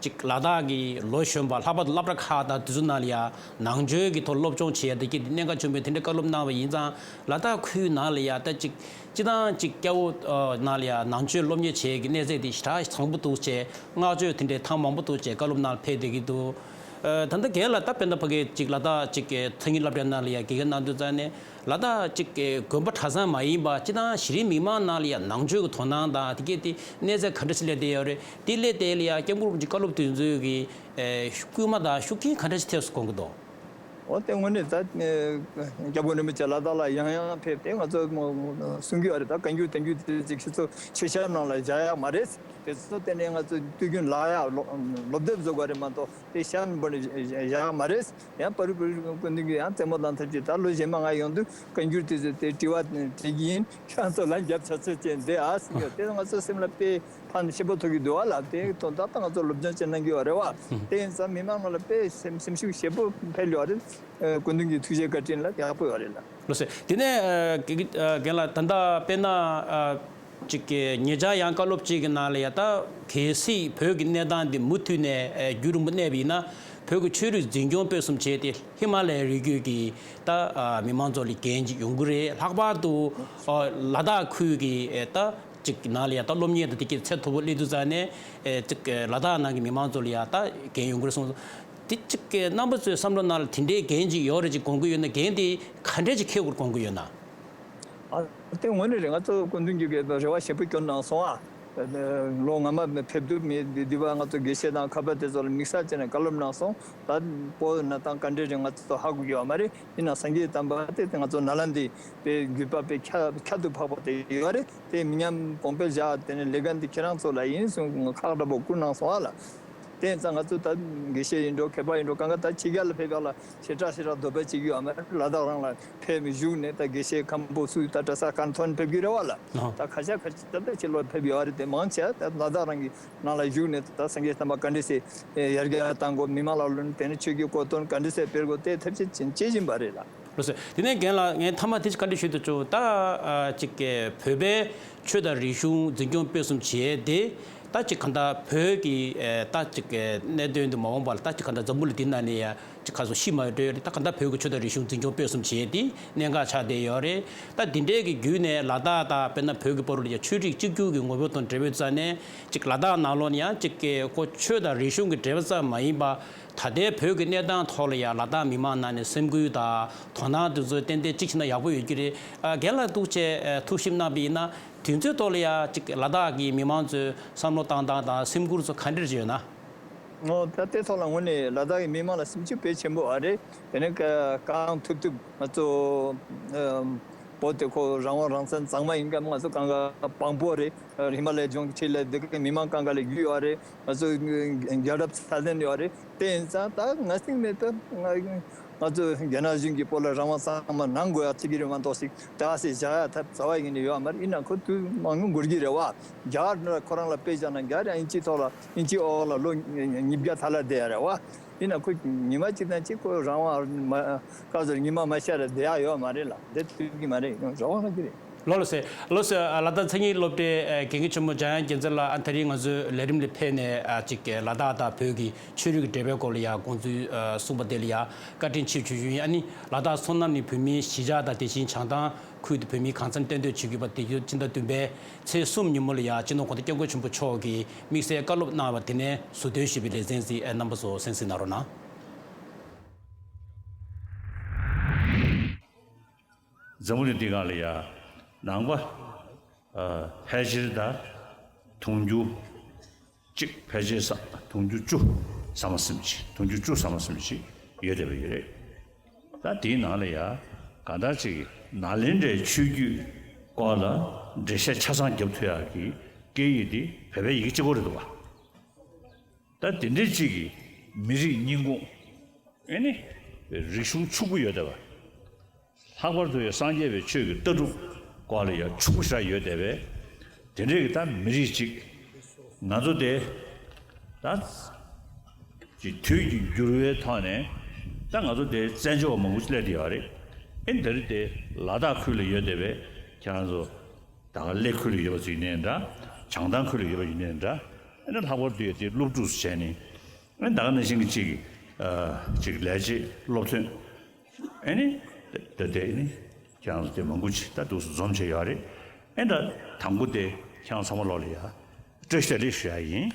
ཅིག་ལ་དྭགས་ཀྱི་ལོ་གཞོན་པ་ལྷག་པར་དུ་སློབ་གྲྭ་ཁག་དང་དེ་ཚོ་ནང་ལ་ཡ་ནང་ཆོས་ཀྱི་ཐོག་སློབ་སྦྱོང་བྱེད་ཡ་དེ་གྱད་དེ་གནད་འགག་ཆེན་པོས་དེ་འདྲའི་བཀའ་སློབ་གནང་བ་ཡིན་ཙང་། ལ་དྭགས་ཁུལ་ནང་ལ་ཡ་ད་ཅིག་སྤྱི་བཏང་ཅིག་སྐྱ་བོ་ཨ་ནང་ལ་ཡ་ནང་ཆོས་སློབ་གཉེར་བྱེད་ཡ་གི་གནས་ཚད་དེ་ཞེ་དྲག་བཟང་པོ་འདུག་བྱས། བསྔགས་བརྗོད་དེ་འདྲའི་ཐེངས་མང་པོ་འདུག་བྱས་བཀའ་སློབ་གནང་ཕེབས་བསྡད་ཀྱི་འདུག་ཨ་ད་ལྟ་རྒན་ལགས་ད་དཔེར་ན་ཕ་གི་ཅིག་ལ་དྭགས་ཅིག་གི་མཚན་ཉིད་སློབ་གྲྭ་ནང་ལ་ཡ་དགེ་རྒན་གནང་དུས་ཙང་ནས། ལ་དྭགས་གཅིག་གི་དགོན་པ་གྲྭ་ཚང་མ་ཡིན་པ་སྤྱི་བཏང་གཞི་རིམ་མི་མང་ནང་ལ་ཡང་ནང་ཆོས་ཀྱི་དོ་སྣང་དང་དེ་གས་དེ་གནས་ཚད་ག་འདྲ་ཞིག་སླེབས་བསྡད་ཡོད་རེད། དེ་སླེབས་བསྡད་ལ་ཡང་སྐྱབས་མགོན་རིན་པོ་ཆེ་བཀའ་སློབ་དེ་ཚོའི་གི་ཨེ་སྐུལ་མ་དང་ཤུགས་རྐྱེན་ག་འདྲ་ཞིག་ཐེབས་སོང་དགོངས་ཀྱི་འདུག་འོ་དེ་དངོས་གནས་ད་སྐྱབས་མགོན་རིན་པོ་ཆེ་ལ་དྭགས་ལ་ཡང་ཡང་ཕེབས་ཏེ་ང་ཚོ་གསུང་གི་ཡོད་རེད། ད་བཀའ་འགྱུར་དེབ་འགྱུར་དེ་ཅིག་ཁྱེད་ཚོ་མཆོད་བཤམས་ནང་ལ་བཞག་ཡག་མ་རེད། དེ་ཚོ་བརྟེན་ནས་ང་ཚོ་དུས་རྒྱུན་ལག་ཡག་སློབ་དེབ་བཟོ་དགོས་རེད་མ་གཏོགས་དེ་བཤམས་འབུལ་ནས་བཞག་ཡག་མ་རེད། ཡང་པར་རིས་པར་རིས་སྐུ་མདུན་གྱིས་ཡང་རྩེད་མོ་དང་ཐབས་ཀྱིས་ད་ལོ་རྗེས་མ་ང་ཡོང་དུས་བཀའ་འགྱུར་དེ་ཚོ་དེ་དྲི་བ་དྲི་གི་ཡིན། ཁྱེད་ཚོ་ལ་རྒྱབ་ཆ་ཚོད་ཅན་དེ་ཨ་ཟེར་གྱི་ཡོད། དེ་ང་ཚོ་སེམས་ལ་དཔེ་ཕན་ཆེན་པོ་ཐོགས་ཀྱི་འདུག་བ་ལ། དེ་དོན་དག་ད་ང་ཚོ་སློབ་སྦྱོང་བྱེད་གནང་གི་ཡོད་རེད་བ། དེ་ཡིན་ཙང་མི་མང་ནང་ལ་དཔེ་སེམས་སེམས་ཤུགས་ཞེ་པོ་འཕེལ་ཡོད་རེད། སྐུ་མདུན་གྱི་ཐུགས་རྗེ་བཀའ་དྲིན་ལ་ཡག་པོ་ཡོད་རེད་ལ། ལགས་སོ། དེ་ནས་ཨ་རྒན་ལགས་ད་ལྟ་དཔེར་ན་ཨ་ཅིག་གི་ཉེ་ཆར་ཡང་བཀའ་སློབ་ཅིག་གི་ནང་ལ་ཡ་ད་གལ་སྲིད་བོད་ཀྱི་གནས་སྟངས་འདི་མུ་མཐུད་ནས་ཨ་རྒྱུན་རིང་པོ་གནས་པ་ཡིན་ན་བོད་ཀྱི་ཆོས་རིག་འཛིན་སྐྱོང་སྤེལ་གསུམ་བྱས་ཏེ་ཧི་མ་ལ་ཡའི་རི་རྒྱུད་ཀྱི་ད་ཨ་མི་མང་ཚོ་ལ་འགན་ཅིག་ཡོང་གི་རེད། ལྷག་པར་དུ་ཨ་ལ་དྭགས་ཁུལ་གྱི་ཨེ་ད་ཅིག་ནང་ལ་ཡ་ད་སློབ་གཉེར་དང་དེ་གྱི་ཚད་མཐོ་པོ་སླེབས་དུས་ཙང་ནས་ཨེ་ཅིག་ལ་དྭགས་ནང་གི་མི་མང་ཚོ་ལ་ཡ་ད་འགན་ཡོང་གི་རེད་གསུངས། དེ་གཅིག་གི་རྣམ་པ་ཚོའི་བསམ་བློ་ནང་ལ་དེ་འདྲའི་འགན་ཅིག་ཡོད་རེད་ཅིག་དགོངས་ཀྱི་ཡོད་ན། འགན་དེ་ག་འདྲས་ཅིག་འཁྱེར་དགོས་དགོངས་ཀྱི་ཡོད་ན། ཨ་དེ་དངོས་གནས་རེད། ང་ཚོ་སྐུ་མདུན་གྱིས་རེ་བ་ཞེ་པོ་བསྐྱོན་གནང་སོང་ཨ། ལོ་སྔ་མ་ཕེབས་དུས་མི་འདི་འདི་བ་ང་ཚོ་དགེ་བཤེས་དང་མཁས་པ་དེ་ཚོ་ལ་དམིགས་བསལ་བྱས་ནས་བཀའ་སློབ་གནང་སོང་། ད་བོད་གནས་སྟངས་ག་འདྲས་རེད་ང་ཚོ་ཧ་གོ་གི་ཡོད་མ་རེད། ཡིན་ནའང་སངས་རྒྱས་བསྟན་པ་དེ་ང་ཚོ་ནཱ་ལནྡཱའི་དཔེ་བརྒྱུད་པ་དཔེ་ཁྱད་ཁྱད་དུ་འཕགས་པ་དེ་ཡོད་རེད། དེ་མི་ཉམས་གོང་འཕེལ་བཞག་དེ་ནས་ལས་འགན་དེ་ཁྱེད་རང་ཚོ་ལ་ཡིན་གསུངས་ཁག་འདྲ་པོ་བསྐུར་གནང་སོང་ཨ་ལ། དེ་ཡིན་ཙང་ང་ཚོ་ད་དགེ་བཤེས་ཡིན་འགྲོ་མཁས་པ་ཡིན་འགྲོ་གང་ག་ད་ཕྱི་རྒྱལ་ལ་ཕེབས་ཡག་ལ་ཞེ་དྲག་ཞེ་དྲག་འདོད་པ་བྱེད་ཀྱི་ཡོད་མ་རེད། ལ་དྭགས་རང་ལ་ཕེབས་བཞུགས་ནས་ད་དགེ་བཤེས་ཁམས་པོ་སུ་ད་གྲྭ་ས་གང་ཐོན་ཕེབས་ཀྱི་རེད་བ་ལ། ད་ཁ་ཤས་ཁ་ཤས་ད་ལྟ་ཕྱི་ལོགས་ཕེབས་ཡོད་རེད། དེ་མང་ཆེ་ད་ལ་དྭགས་རང་གི་ནང་ལ་བཞུགས་ནས་ད་སངས་རྒྱས་བསྟན་པ་ག་འདྲ་སེ་ཡར་རྒྱས་གཏང་དགོས། མི་མང་ལ་ལོན་དེ་ནས་ཆོས་ཀྱི་གོ་དོན་ག་འདྲ་སེ་སྤེལ་དགོས་དེ་ཐབས་ཤེས་བྱེད་བཞིན་པ་རེད་ལ། ལགས་སོ། དེ་ནས་རྒན་ལགས་ངས་མཐའ་མ་དེ་ཅིག་བཀའ་འདྲི་ཞུ་འདོད་བྱུང་། ད་ཨ་ཅིག་གི་བོད་པའི་ཆོས་དང་རིག་གཞུང་འཛིན་སྐྱོང་སྤེལ་གསུམ་བྱས་ཏེ་ད་ཅིག་གང་ལྟར་བོད་ཀྱི་ཨེ་ད་ཅིག་གི་གནད་དོན་དུ་མ་འོངས་པ་ལ་ད་ཅིག་གང་ལྟར་འཛམ་བུ་གླིང་འདི་ནང་ནས་ཡ་ཅིག་ག་སོ་ཤི་མ་འགྲོ་ཡ་ད་གང་ལྟར་བོད་ཀྱི་ཆོས་དང་རིག་གཞུང་འཛིན་སྐྱོང་སྤེལ་གསུམ་བྱས་ཏེ་གནད་འགག་ཆགས་བསྡད་ཡོད་རེད། ད་འདི་འདྲའི་གི་བརྒྱུད་ནས་ལ་དྭགས་དང་དཔེར་ན་བོད་ཀྱི་བར་ལ་ཡ་ཆོས་རིག་གཅིག་གྱུར་གྱི་ངོ་བོ་དང་འབྲེལ་བའི་རྩ་ནས་ཅིག་ལ་དྭགས་ནང་ལོགས་ནས་ཡང་ཅིག་གི་ཁོ་ཆོས་དང་རིག་གཞུང་གི་འབྲེལ་བ་ཙམ་མ་ཡིན་པ། ད་ལྟའི་བོད་ཀྱི་གནས་སྟངས་ཐོག་ལ་ཡང་ལ་དྭགས་མི་མང་ནང་ནས་སེམས་འགུལ་དང་དོ་སྣང་དེ་ཚོ་ཏན་ཏན་གཅིག་བྱས་ན་ཡག་པོ་ཡོད་ཀྱི་རེད། ཨ་རྒན་ལགས་ཐུགས་རྗེ་ཨ་ཐུགས་ཞིབ་གནང་བ་ཡིན་ན་དུས་ཚོད་ཐོག་ལ་ཡང་གཅིག་ལ་དྭགས་ཀྱི་མི་མང་ཚོའི་བསམ་བློ་བཏང་སྟངས་དང་སེམས་འགུལ་ཚོ་ག་འདྲ་ཡོད་ན། ཨོ་ད་ལྟའི་ཐོག་ལ་དངོས་གནས་ལ་དྭགས་ཀྱི་མི་མང་ལ་སེམས་ཤུགས་དཔེ་ཆེན་པོ་ཨ་རེད། དེ་ནས་གང་ཐུབ་ཐུབ་ང་ཚོ་ཨ་བོད་དེ་ཁོ་རང་དབང་རང་བཙན་གཙང་མ་ཡིན་སྐབས་ང་ཚོ་གང་ག་དཔང་པོ་རེད། ཧི་མ་ལ་ཡའི་ལྗོངས་ཀྱི་འཁྲིས་ལ་འདི་ག་མི་མང་གང་ག་ལ་རྒྱུས་ཡོད་རེད། ང་ཚོ་རྒྱལ་རབས་ཚད་ལྡན་ཡོད་རེད། དེ་ཡིན་ཙང་ད་ང་སྲིད་མེད་པ་ང་ང་ཚོ་རྒྱ་ནག་གཞུང་གི་བོད་ལ་རང་དབང་གཙང་མ་གནང་དགོས་ཡ་ཚིག་གི་རེ་མ་གཏོགས་ཤིག་ད་ཟེར་བཞག་ཡ་ཐབས་རྩ་བ་ཡིན་ནི་ཡོད་མ་རེད། ཡིན་ན་ཁོ་དུས་མང་ཉུང་འགོར་གྱི་རེད་བ། རྒྱ་གར་ཁོ་རང་ལ་དཔེ་བཞག་ན་རྒྱ་གར་ཨིན་ཇི་ཐོག་ལ་ཨིན་ཇི་འོག་ལ་ལོ་ཉིས་བརྒྱ་ཐ་ལ་བསྡད་ཡ་རེད་བ། ཡིན་ན་ཁོ་ཉི་མ་གཅིག་དང་གཅིག་ཁོ་རང་དབང་མ་ཀ་ཟེར་ཉི་མ་མ་ཤར་ར་བསྡད་ཡ་ཡོད་མ་རེད་ལ། བསྡད་ཐུབ་ཀྱི་མ་རེད། རང་དབང་ལ་གི་རེད། ལགས་ལགས་སེ། ལགས་སེ། ལ་དྭགས་མཚན་ཉིད་སློབ་གྲྭའི་དགེ་རྒན་ཆེན་མོ་འཇམ་དབྱངས་རྒྱལ་མཚན་ལགས། ཨ་ནི་དེ་རིང་ང་ཚོའི་ལས་རིམ་ལ་ཕེབས་ནས་ཨ་ཅིག་ལ་དྭགས་དང་བོད་ཀྱི་ཆོས་རིག་གི་འབྲེལ་བའི་སྐོར་ལ་ཡང་དགོངས་ཚུལ་གསུངས་པ་དེ་ལ་ཡང་བཀའ་དྲིན་ཆེ་ཞུ་རྒྱུ་ཡིན། ཨ་ནི་ལ་དྭགས་སོ་ནམ་གླིང་བོད་མིའི་གཞིས་ཆགས་དང་དེ་བཞིན་བྱང་ཐང་ཁུལ་དུ་བོད་མིའི་གང་འཚམ་གཏན་སྡོད་བྱེད་ཀྱི་ཡོད་པ་དེ་ཡོད། སྤྱི་ཟླ་བདུན་པའི་ཚེས་གསུམ་ཉིན་མོ་ལ་ཡང་སྤྱི་ནོར་གོང་ས་སྐྱབས་མགོན་ཆེན་པོ་མཆོག་གིས་དམིགས་བསལ་བཀའ་སློབ་གནང་བ་དེ་ནས་ཟུར་འདོན་ཞུས་པའི་ལེ་ཚན་ཞིག་རྣམ་པ་ཚོ་གསན་གཟིགས་གནང་རོགས་གནང་། འཛམ་བུ་གླིང་འདི་སྒང་ལ་ཡ་ནང་པ་ཕལ་ཆེར་ད་དུང་ཕྱུར་གཅིག་ཕལ་ཆེར་ས་དུང་ཕྱུར་བཅུ་ཟ་མ་ཟིན་ཅིག་དུང་ཕྱུར་བཅུ་ཟ་མ་ཟིན་ཅིག་ཡོད་བསྡད་པ་ཡོད་རེད། ད་དེའི་ནང་ལ་ཡ་གང་ལྟར་ཅིག་ནཱ་ལེནྡྲའི་ཆོས་བརྒྱུད་སྐོར་ལ་འགྲེལ་བཤད་ཆ་ཚང་རྒྱབ་ཐུབ་ཡག་གི་སྐད་ཡིག་འདི་བོད་པའི་ཡི་གེ་གཅིག་པོ་རེད་འདུག་བ། ད་དེ་འདྲའི་གཅིག་གི་མི་རིགས་རྙིང་ཁུངས་ཨེ་ནི་རིག་གཞུང་ཕྱུག་པོ་ཡོད་བསྡད་པ། ལྷག་པར་དུ་ཡང་སངས་རྒྱས་པའི་ཆོས་ཀྱི་ལྟ་གྲུབ་སྐོར་ལ་ཡང་ཕྱུག་པོ་ཞེ་དྲག་ཡོད་བསྡད་པས། དེ་འདྲའི་གི་ད་མི་རིགས་གཅིག་ང་ཚོ་དེ་ད་ཅིག་དུས་ཀྱི་འགྱུར་བའི་ཐོག་ནས་ད་ང་ཚོ་དེ་བཙན་བྱོལ་བ་མང་པོ་ཅིག་སླེབས་བསྡད་ཡོད་རེད། ཨེ་འདི་རེད་དེ་ལ་དྭགས་ཁུལ་ལ་ཡོད་བསྡད་པས་ཁྱེད་རང་ཚོ། ད་ག་གླེ་ཁུལ་ལ་ཡོད་པ་ཅིག་ཡིན་ནའི་འདྲ། བྱང་ཐང་ཁུལ་ལ་ཡོད་པ་ཡིན་ནའི་འདྲ། ཨ་ནི་ལྷག་པར་དུ་ཡ་དེ་སློབ་ཕྲུག་ཚོ་བྱས་ནས་ཨ་ནི་ད་ག་ནང་བཞིན་གྱི་ཅིག་ཨ་ཅིག་ལས་བྱེད་སློབ་ཐོན་ཨ་ནི་ད་དེ་ནི་ཁྱེད་རང་ཚོ་དེ་མང་པོ་ཅིག་ད་འདུག་སེ་འཛོམས་བྱས་ཡོད་རེད། ཨ་ནི་ད་དང་པོ་དེ་ཁྱེད་རང་ཚང་མ་ལོག་ལ་ཡ་བཀྲ་ཤིས་བདེ་ལེགས་ཞུ་ཡ་ཡིན།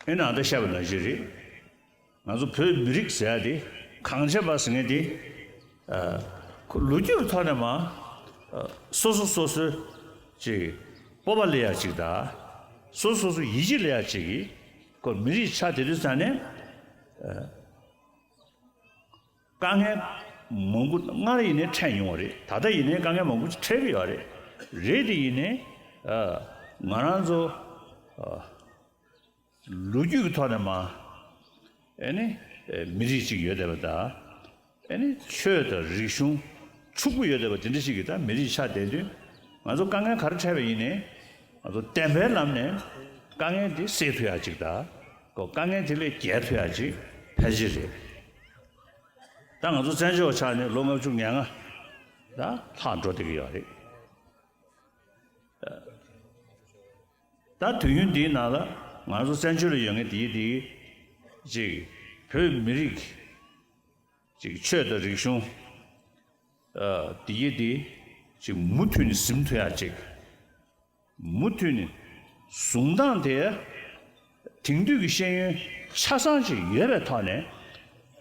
ཨ་ནི་ཨ་ད་བཤད་པ་ནང་བཞིན་རེད། ང་ཚོ་བོད་མི་རིགས་ཟེར་ཡ་དེ་གང་བྱས་པ་ཟེར་མཁན་དེ། ཨ་ཁོ་ལོ་རྒྱུས་ཀྱི་ཐོག་ནས་མ། ཨ་སོ་སོ་སོ་སོའི་ཅིག་སྤོབས་པ་སླེབས་ཡ་ཅིག་དང་། སོ་སོ་སོ་ཡིད་ཆེས་སླེབས་ཡ་ཅིག་གིས་ཁོ་མི་རིགས་ཆགས་བསྡད་དུས་ཙང་ནས། ཨ་དཀའ་ངལ་མང་པོ་སྔར་ཡིན་ནའི་འཕྲད་མྱོང་བ་རེད། ད་ལྟ་ཡིན་ནའི་དཀའ་ངལ་མང་པོ་ཅིག་འཕྲད་ཀྱི་ཡོད་རེད། རེད་དེ་ཡིན་ནའི་ཨ་ང་རང་ཚོ་ཨ། ལོ་རྒྱུས་ཀྱི་ཐོག་ནས་མ། ཨེ་ནི། ཨེ་མི་རིགས་གཅིག་ཡོད་བསྡད་པ་དང་། ཨེ་ནི་ཆོས་དང་རིག་གཞུང་ཕྱུག་པོ་ཡོད་བསྡད་པ་དེ་འདྲ་ཞིག་གིས་ད་མི་རིགས་ཆགས་བསྡད་དུས། ང་ཚོ་དཀའ་ངལ་ག་རེ་འཕྲད་པ་ཡིན་ནའི། ང་ཚོ་བདེན་པའི་ལམ་ནས་དཀའ་ངལ་དེ་སེལ་ཐུབ་ཡག་ཅིག་དང་། ཁོ་དཀའ་ངལ་དེ་ལས་རྒྱལ་ཐུབ་ཡག་ཅིག་ཕལ་ཆེར་རེད། ད་ང་ཚོ་བཙན་བྱོལ་བ་ཆགས་ནས་ལོ་ལྔ་བཅུ་ང་ལྔ་ད་ལྷག་འགྲོ་བསྡད་ཀྱི་ཡོད་རེད། ད་དུས་ཡུན་འདིའི་ནང་ལ་ང་ཚོ་བཙན་བྱོལ་ལ་ཡོད་མཁན་དེའི་དེའི་ཅིག་བོད་མི་རིགས་ཀྱི་ཅིག་ཆོས་དང་རིག་གཞུང་ཨ་དེའི་དེའི་ཅིག་མུ་མཐུད་ནས་ཟིན་ཐུབ་ཡག་ཅིག་མུ་མཐུད་ནས་བཟུང་སྟངས་དེ། དེང་དུས་ཀྱི་ཤེས་ཡོན་ཆ་ཚང་ཅིག་ཡོད་པའི་ཐོག་ནས།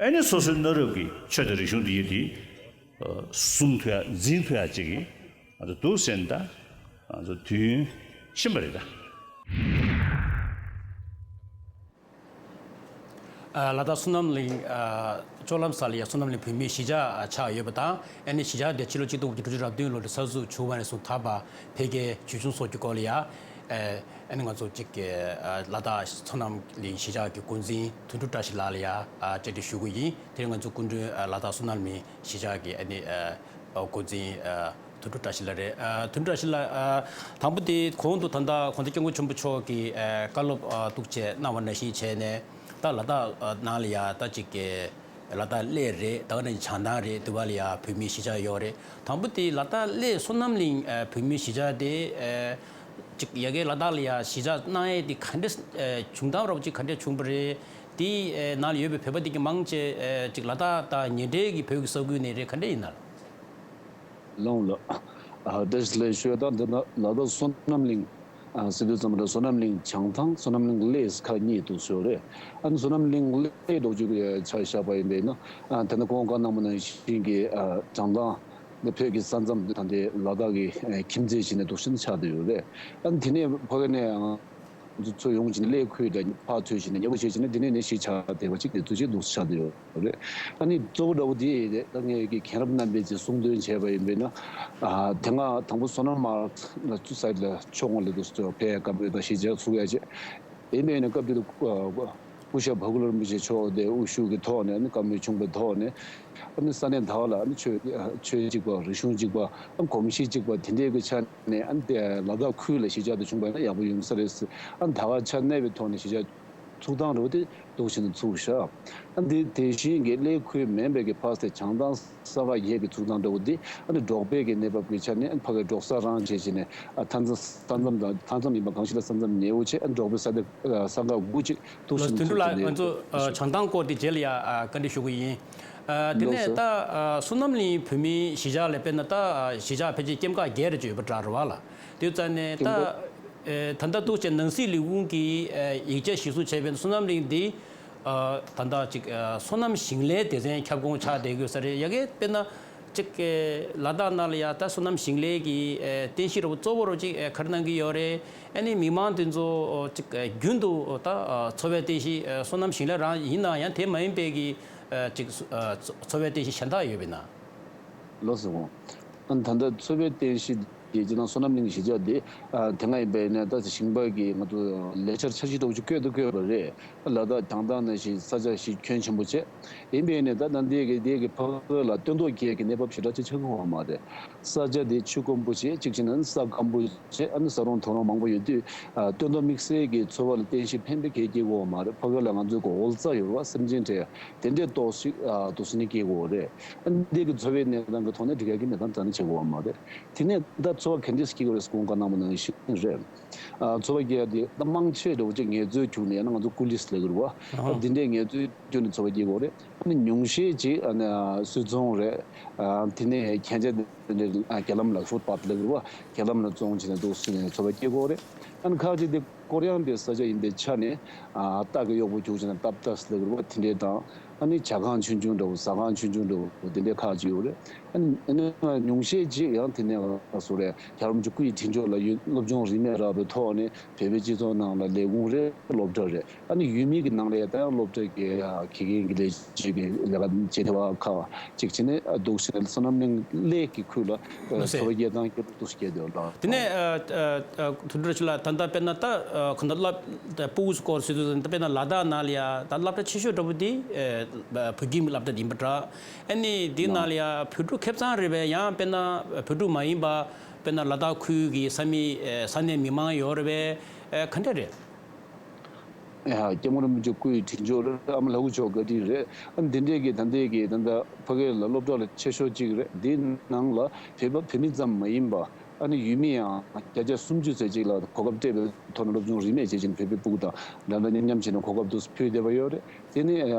ཨ་ནི་སོ་སོའི་གནའ་རབས་ཀྱི་ཆོས་དང་རིག་གཞུང་འདི་ཡིན་དེ། སྲུང་ཐུབ་ཡ་འཛིན་ཐུབ་ཡ་ཅིག་གི་ང་ཚོ་འདུག་ཟེར་ནས་ད་ང་ཚོ་དུས་ཡུན་ཕྱིན་པ་རེད་ད། ལ་དྭགས་བསོད་ནམས་གླིང་ལྕོག་ལམ་ས་ལ་ཡ་བསོད་ནམས་གླིང་བོད་མིའི་གཞིས་ཆགས་ཆགས་ཡོད་པ་དང་། ཨ་ནི་གཞིས་ཆགས་དེ་ཕྱི་ལོ་གཅིག་སྟོང་དགུ་བརྒྱ་དྲུག་ཅུ་རེ་བདུན་ལོ་ནས་གསར་འཛུགས་བྱུང་བ་ནས་བཟུང་ད་བར་འཕེལ་རྒྱས་ཇེ་ཆུང་སོགས་ཀྱི་སྐོར་ལ་ཡ། ཨ་ནི་ང་ཚོ་གཅིག་གི་ལ་དྭགས་བསོད་ནམས་གླིང་གཞིས་ཆགས་ཀྱི་འགོ་འཛིན་དོན་གྲུབ་བཀྲ་ཤིས་ལགས་ལ་ཡ་བཅར་འདྲི་ཞུ་གི་ཡིན། དེ་རིང་ང་ཚོ་སྐུ་མགྲོན་ལ་དྭགས་བསོད་ནམས་གླིང་གཞིས་ཆགས་ཀྱི་ཨ་ནི་འགོ་འཛིན་དོན་གྲུབ་བཀྲ་ཤིས་ལགས་རེད། དོན་གྲུབ་བཀྲ་ཤིས་ལགས། དང་པོ་དེ་གོང་དུ་ད་ལྟ་གོང་ས་སྐྱབས་མགོན་ཆེན་པོ་མཆོག་གིས་བཀའ་སློབ་ཐུགས་ཆེ་གནང་བ་ནང་བཞིན་བྱས་ནས། ད་ལ་དྭགས་ནང་ལ་ཡ་ད་གཅིག་གི་ལ་དྭགས་གླེ་རེད། ད་ག་ནང་བཞིན་བྱང་ཐང་རེད། དེ་བ་ལ་ཡ་བོད་མིའི་གཞིས་ཆགས་ཡོད་རེད། དང་པོ་དེ་ལ་དྭགས་གླེ་བསོད་ནམས་གླིང་བོད་མིའི་གཞིས་ཆགས་དེ་གཅིག་ཡ་གི་ལ་དྭགས་ལ་ཡ་གཞིས་ཆགས་གནང་ཡས་དེ་ག་འདྲས་བྱུང་སྟངས་རོབ་ཅིག་ག་འདྲས་བྱུང་བ་རེད། དེ་ནང་ལ་ཡོད་པའི་བོད་པ་དེ་གི་མང་ཆེ་གཅིག་ལ་དྭགས་དང་ཉེ་འབྲེལ་གྱི་བོད་ཀྱི་ས་ཁུལ་ནས་རེད། ག་འདྲས་ཡིན་ན། ལོང་ལ། ཨ་བཀྲ་ཤིས་བདེ་ལེགས་ཞུ་ཡ། ད་འདི་ན་ལ་དྭགས་བསོད་ནམས་གླིང་ཨ་ཟེར་དུས་ཙམ་པ་རེད། བསོད་ནམས་གླིང་བྱང་ཐང་བསོད་ནམས་གླིང་གླེ་ཟེར་ཁག་གཉིས་འདུག་ཟེར་རེད། ཨ་ནི་བསོད་ནམས་གླིང་གླེ་འདུག་ཅིག་ཆ་བཞག་པ་ཡིན་པས་ན། ཨ་དེ་ན་གོང་བཀའ་གནང་བ་ནང་བཞིན་གྱི་ཨ་བྱང་ཐང་འདི་བོད་ཀྱི་ས་མཚམས་འདི་ད་ལྟའི་ལ་དྭགས་ཀྱི་ཨ་ཁྱིམ་མཚེས་བྱས་ནས་འདུག་ཤིན་ཆགས་བསྡད་ཡོད་རེད། ཨ་ནི་དེ་ནས་ཕ་གི་ནས་ཨ་ ཚོ་ཚུར་ཡོང་བྱས་ནས་ཀླད་ཁུལ་དང་ཕར་ཚུར་བྱས་ནས་མཉམ་པོ་བྱས་བྱས་ནས་འདི་ནས་ནས་གཞིས་ཆགས་བསྡད་པ་ཅིག་དེ་ཚོ་ཅིག་འདུག་ཆགས་བསྡད་ཡོད་རེད། ཨ་ནི་གཙོ་བོ་འདྲ་བོ་དེ་ད་ངས་ཀྱི་མཁན་རབས་རྣམ་པས་ཅིག་གསུང་དོན་བྱས་པ་ཡིན་པས་ན། ཨ་དེ་སྔ་དང་པོ་བསོད་ནམས་མར་ལ་ཚུར་སའི་ལ་ཕྱོགས་ངོས་ལ་འདུག་སེ་ཕེབས་སྐབས་དང་གཞིས་ཆགས་ཚུགས་ཡ་བྱས། ཡིན་པས་ན་སྐབས་དེ་དུས་སྐུ་ཞབས་བྷ་གུ་ལ་རིན་པོ་ཆེ་མཆོག་དེ་དབུ་བཞུགས་ཀྱི་ཐོག་ནས་ཨ་ནི་བཀའ་མོལ་བྱུང་བའི་ཐོག་ནས། ཨ་ནི་ས་གནས་དག་ལ་ཨ་ནི་ཆོས་ཆོས་གཅིག་པ། རིག་གཞུང་གཅིག་པ། ཨ་གོམས་གཤིས་གཅིག་པ་དེ་འདྲའི་གི་ཆ་ནས་ཨ་ནི་དེ་ལ་དྭགས་ཁུལ་ལ་གཞིས་ཆགས་དེ་བྱུང་བ་ཡིན་ན་ཡག་པོ་ཡོང་ས་རེད་ཟེར། ཨ་ནི་ད་ག་ཆ་གནས་པའི་ཐོག་ནས་གཞིས་ཆགས་ཚུགས་སྟངས་འདྲ་བོ་དེ་འདུག་བྱས་ནས་ཚུགས་ཤག་ཨ་ནི་དེ་དེ་བཞིན་གྱི་ཀླད་ཁུལ་མིན་པའི་གི་ཕར་ཚུར་བྱང་ཐང་ས་ཁ་བརྒྱད་ཀྱི་ཚུགས་སྟངས་འདྲ་བོ་དེ་ཨ་ནི་འབྲོག་པའི་གི་གནས་བབ་ཀྱི་ཆ་ནས་ཨ་ནི་ཕ་གིའི་འབྲོག་ས་རང་བྱས་བྱས་ནས། ཨ་མཐའ་མཚམས་ས་མཚམས་དང་མཐའ་མཚམས་ཡིན་པ་གང་ཞིག་ལ་ས་མཚམས་ཉེ་བོ་བྱས། ཨ་འབྲོག་པའི་ས་དེ་ས་ཁ་དགུ་ཅིག་འདུག་ལགས་སོ། བྱས་ནས་དོན་གྲུབ་ཚུགས་ལགས། ང་ཚོ་བྱས་ནས་བྱང་ཐང་སྐོར་དེ་རྗེས་ལ་ཡ་བཀའ་འདྲི་ཞུ་གི་ཡིན། དེ་ནས་ད་བསོད་ནམས་གླིང་བོད་མིའི་གཞིས་ཆགས་ལ་དཔེར་ན་ད་གཞིས་ཆགས་ཕལ་ཆེར་སྐྱེམས་ཁ་བརྒྱད་རེ་ཅིག་ཡོད་པ་འདྲ་རེད་བ་ལ། དེ་ཙང་ནས་ད་ད་ལྟ་འདུག་བྱས་ནང་སྲིད་ལས་ཁུངས་ཀྱིས་ཡིག་ཆ་གཞིར་བཟུང་བྱས་པའི་བསོད་ནམས་གླིང་འདི་ད་ལྟ་ཅིག་བསོད་ནམས་ཞིང་ལས་སྡེ་ཚན་ཁྱབ་ཁོངས་ཆགས་བསྡད་ཡོད་ས་རེད། ཡ་གི་དཔེར་ན། གཅིག་གི་ལ་དྭགས་ནང་ལ་ཡ་ད་བསོད་ནམས་ཞིང་ལས་ཀྱི་རྟེན་གཞི་རུ་གཙོ་བོ་རུ་གཅིག་ག་རེ་གནང་གི་ཡོད་རེད། ཨ་ནི་མི་མང་དེ་ཚོ་གཅིག་རྒྱུན་དུ་ད་འཚོ་བའི་རྟེན་གཞི་བསོད་ནམས་ཞིང་ལས་རང་ཡིན་ན་ཡང་དེ་མ་ཡིན་པའི་གི་གཅིག་འཚོ་བའི་རྟེན་གཞི་གཞན་དག་ཡོད་པས་ན། ལགས་སོ། ཨ་ནི་ད་ལྟ་འཚོ་བའི་རྟེན་གཞི་དེ་སྤྱིར་བཏང་བསོད་ནམས་གླིང་གཞིས་ཆགས་དེ་དེ་སྔ་ཡིན་པས་ན་ད་ཞིང་པ་གི་ང་ཚོ་ལས་འཆར་འཆར་གཞི་འདྲ་བོ་ཅིག་བཀོད་དུ་བཀོད་པ་རེད། ལ་དྭགས་བྱང་ཐང་ནང་བཞིན་ས་ཆ་ཞིག་ཁྱོན་ཆེན་པོ་བྱས། ཡིན་པས་ནས་ད་ལྟ་འདི་གི་འདི་གི་ཕ་གི་ལ་སྟོན་ཐོག་བརྒྱད་ཀྱི་གནས་བབ་ཞེ་དྲག་ཅིག་ཆགས་ཀྱི་ཡོད་མ་རེད། ས་ཆ་དེ་ཆུ་དཀོན་པོ་བྱས། གཅིག་བྱས་ན་ས་སྐམ་པོ་བྱས། ཨ་ནི་ས་རོང་ཐོ་རོང་མང་པོ་ཡོད་དུས། ཨ་སྟོན་ཐོག་དམིགས་བསལ་གྱི་འཚོ་བ་ལ་རྟེན་གཞི་ཕན་པའི་གེགས་སྐྱེ་གི་ཡོད་མ་རེད། ཕ་གི་ལ་ང་ཚོའི་གི་འོལ་རྩྭ་ཡོད་རེད་བ། སེམས་ཅན་འདྲ་དེ་འདྲའི་ཏོག་ཙམ་ཨ་ཏོག་ཙམ་ནི་སྐྱེ་གི་ཡོད་རེད། ཨ་ནི་འདི་གི་འཚོ་བའི་གནས་སྟངས་ཀྱི་ཐོག་ནས་འགྲིག་ཡག་གི་གནས་སྟངས་རྩ་ནས་ཆགས་ཀྱི་ཡོད་མ་རེད། དེ་ནས་ད་འཚོ་བ་ག་འདྲས་སྐྱེ་གི་རེད་ཟེར་གོང་ཁ་གནང་བ་ནང་བཞིན་རེད། ཨ་འཚོ་བ་སྐྱེལ་ཡ་དེ་ད་མང་ཆེ་འདྲ་བོ་ཅིག་ངལ་རྩོལ་བརྒྱུད་ནས་ཡང་ན་ང་ཚོ་ཀུ་ལིས་ལབ་ཀྱི་རེད་བ། ད་འདི་འདྲའི་ངལ་རྩོལ་བརྒྱུད་ནས་འཚོ་བ་སྐྱེལ་གྱི་ཡོད་རེད། ཨ་ནི་ཉུང་ཤས་ཅིག་ཨ་ནི་སུད་ཚོང་རེད། ཨ་དེ་ནས་མཁྱེན་ཆ་དེ་འདྲ་རྒྱ་ལམ་ལ་ཧྥུཊ་པཱཐ་ལབ་ཀྱི་རེད་བ། རྒྱ་ལམ་ལ་བཙོང་བྱས་ནས་འདུག་སེ་ནས་འཚོ་བ་སྐྱེལ་གྱི་ཡོད་རེད། ཨ་ནི་ཁག་ཅིག་དེ་ཀོ་ར་ཡང་པའི་ས་ཆ་ཡིན་པའི་ཆ་ནས། ཨ་སྟག་གི་གཡོག་པོ་རྒྱུགས་བྱས་ནས་སྟབས་སྟབས་ལབ་ཀྱི་རེད་བ། དེ་འདྲའི་དང་། ཨ་ནི་ཇ་ཁང་ཆུང་ཆུང་འདྲ་བོ། ཟ་ཁང་ཆུང་ཆུང་འདྲ་བོ་དེ་འདྲའི་ཁག་ཅིག་ཡོད་རེད། ཨ་ནི་ཨ་ནི་ཉུང་ཤས་ཅིག་ཡང་དེ་ནས་སུ་རེད། རྒྱལ་བ་རིན་པོ་ཆེ་སྐུ་ཡི་དྲིན་མཆོག་ལ་ཡོད། སློབ་སྦྱོང་རིན་མེད་རག་པའི་ཐོག་ནས་བོད་པའི་སྤྱི་ཚོགས་ནང་ལ་ལས་ཁུངས་རེད། སློབ་གྲྭ་རེད། ཨ་ནི་ཡུལ་མི་གི་ནང་ལ་ཡང་ད་ཡང་སློབ་གྲྭ་གི་ཨ་དགེ་རྒན་གྱི་ལས་བྱེད་ཀྱི་ལས་ཀ་བྱེད་ཐུབ་པ་ཁག་ཅིག་བྱས་ནས། ཨ་འདུག་སེ་བསོད་ནམས་གླིང་གི་ཁུལ་ལ་ལགས་སོ། འཚོ་བ་སྐྱེལ་སྟངས་སྐྱོ་པོ་འདུག་སེ་སྐྱེལ་འདུག་ལགས། དེ་ནས་ཨ་ཨ་ཨ་དུ་དྲི་ཆུ་ལ་ད་ལྟ་དཔེར་ན་ད་ཨ་ཁོ་ན་སློབ་ད་ཕྲུ་གུ་སྐོར་ཟེར་དུས་ད་དཔེར་ན་ལ་དྭགས་ནང་ལ་ཡ་ད་སློབ་གྲྭ་ཆེ་ཤོས་འདྲ་པོ་དེ་ཨ་བོད་ཁྱིམ་སློབ་གྲྭ་ཡིན་པ་འདྲ། ཨ་ནི་དེའི་ནང་ལ་ཡ་བོད་ཕྲུག་ཁེ་གཙང་རེད་པས། ཡང་དཔེར་ན་བོད་ཕྲུག་མ་ཡིན་པ་དཔེར་ན་ལ་དྭགས་ཁུལ་གྱི་ས་མི་ཨ་ས་གནས་མི་མང་ཡོད་རེད་པས། ཨ་ག་འདྲ་རེད། ཡ་སྐྱབས་མགོན་རིན་པོ་ཆེ་སྐུ་ཡི་དྲིན་མཆོག་རེད། ཨ་མ་ལགས་མཆོག་བཀའ་དྲིན་རེད། ཨ་འདི་འདྲས་ཀྱི་ད་ལྟའི་གི་ད་ལྟ་ཕ་གི་ལ་སློབ་གྲྭ་ལ་ཆེ་ཤོས་གཅིག་རེད། འདིའི་ནང་ལ་བོད་པ་བོད་མི་ཙམ་མ་ཡིན་པ། ཨ་ནི་ཡུལ་མི་ཡང་བརྒྱ་ཆ་སུམ་ཅུ་ཙམ་ཅིག་ལ་གོ་སྐབས་སྤྲད་པའི་ཐོག་ནས་སློབ་སྦྱོང་རིན་མེད་བྱེད་བཞིན་བོད་པའི་ཕྲུ་གུ་དང་འདྲ་འདྲ་མཉམ་མཉམ་བྱས་ནས་གོ་སྐབས་དུ་ཕུལ་བསྡད་པ་ཡོད་རེད། དེ་ནས་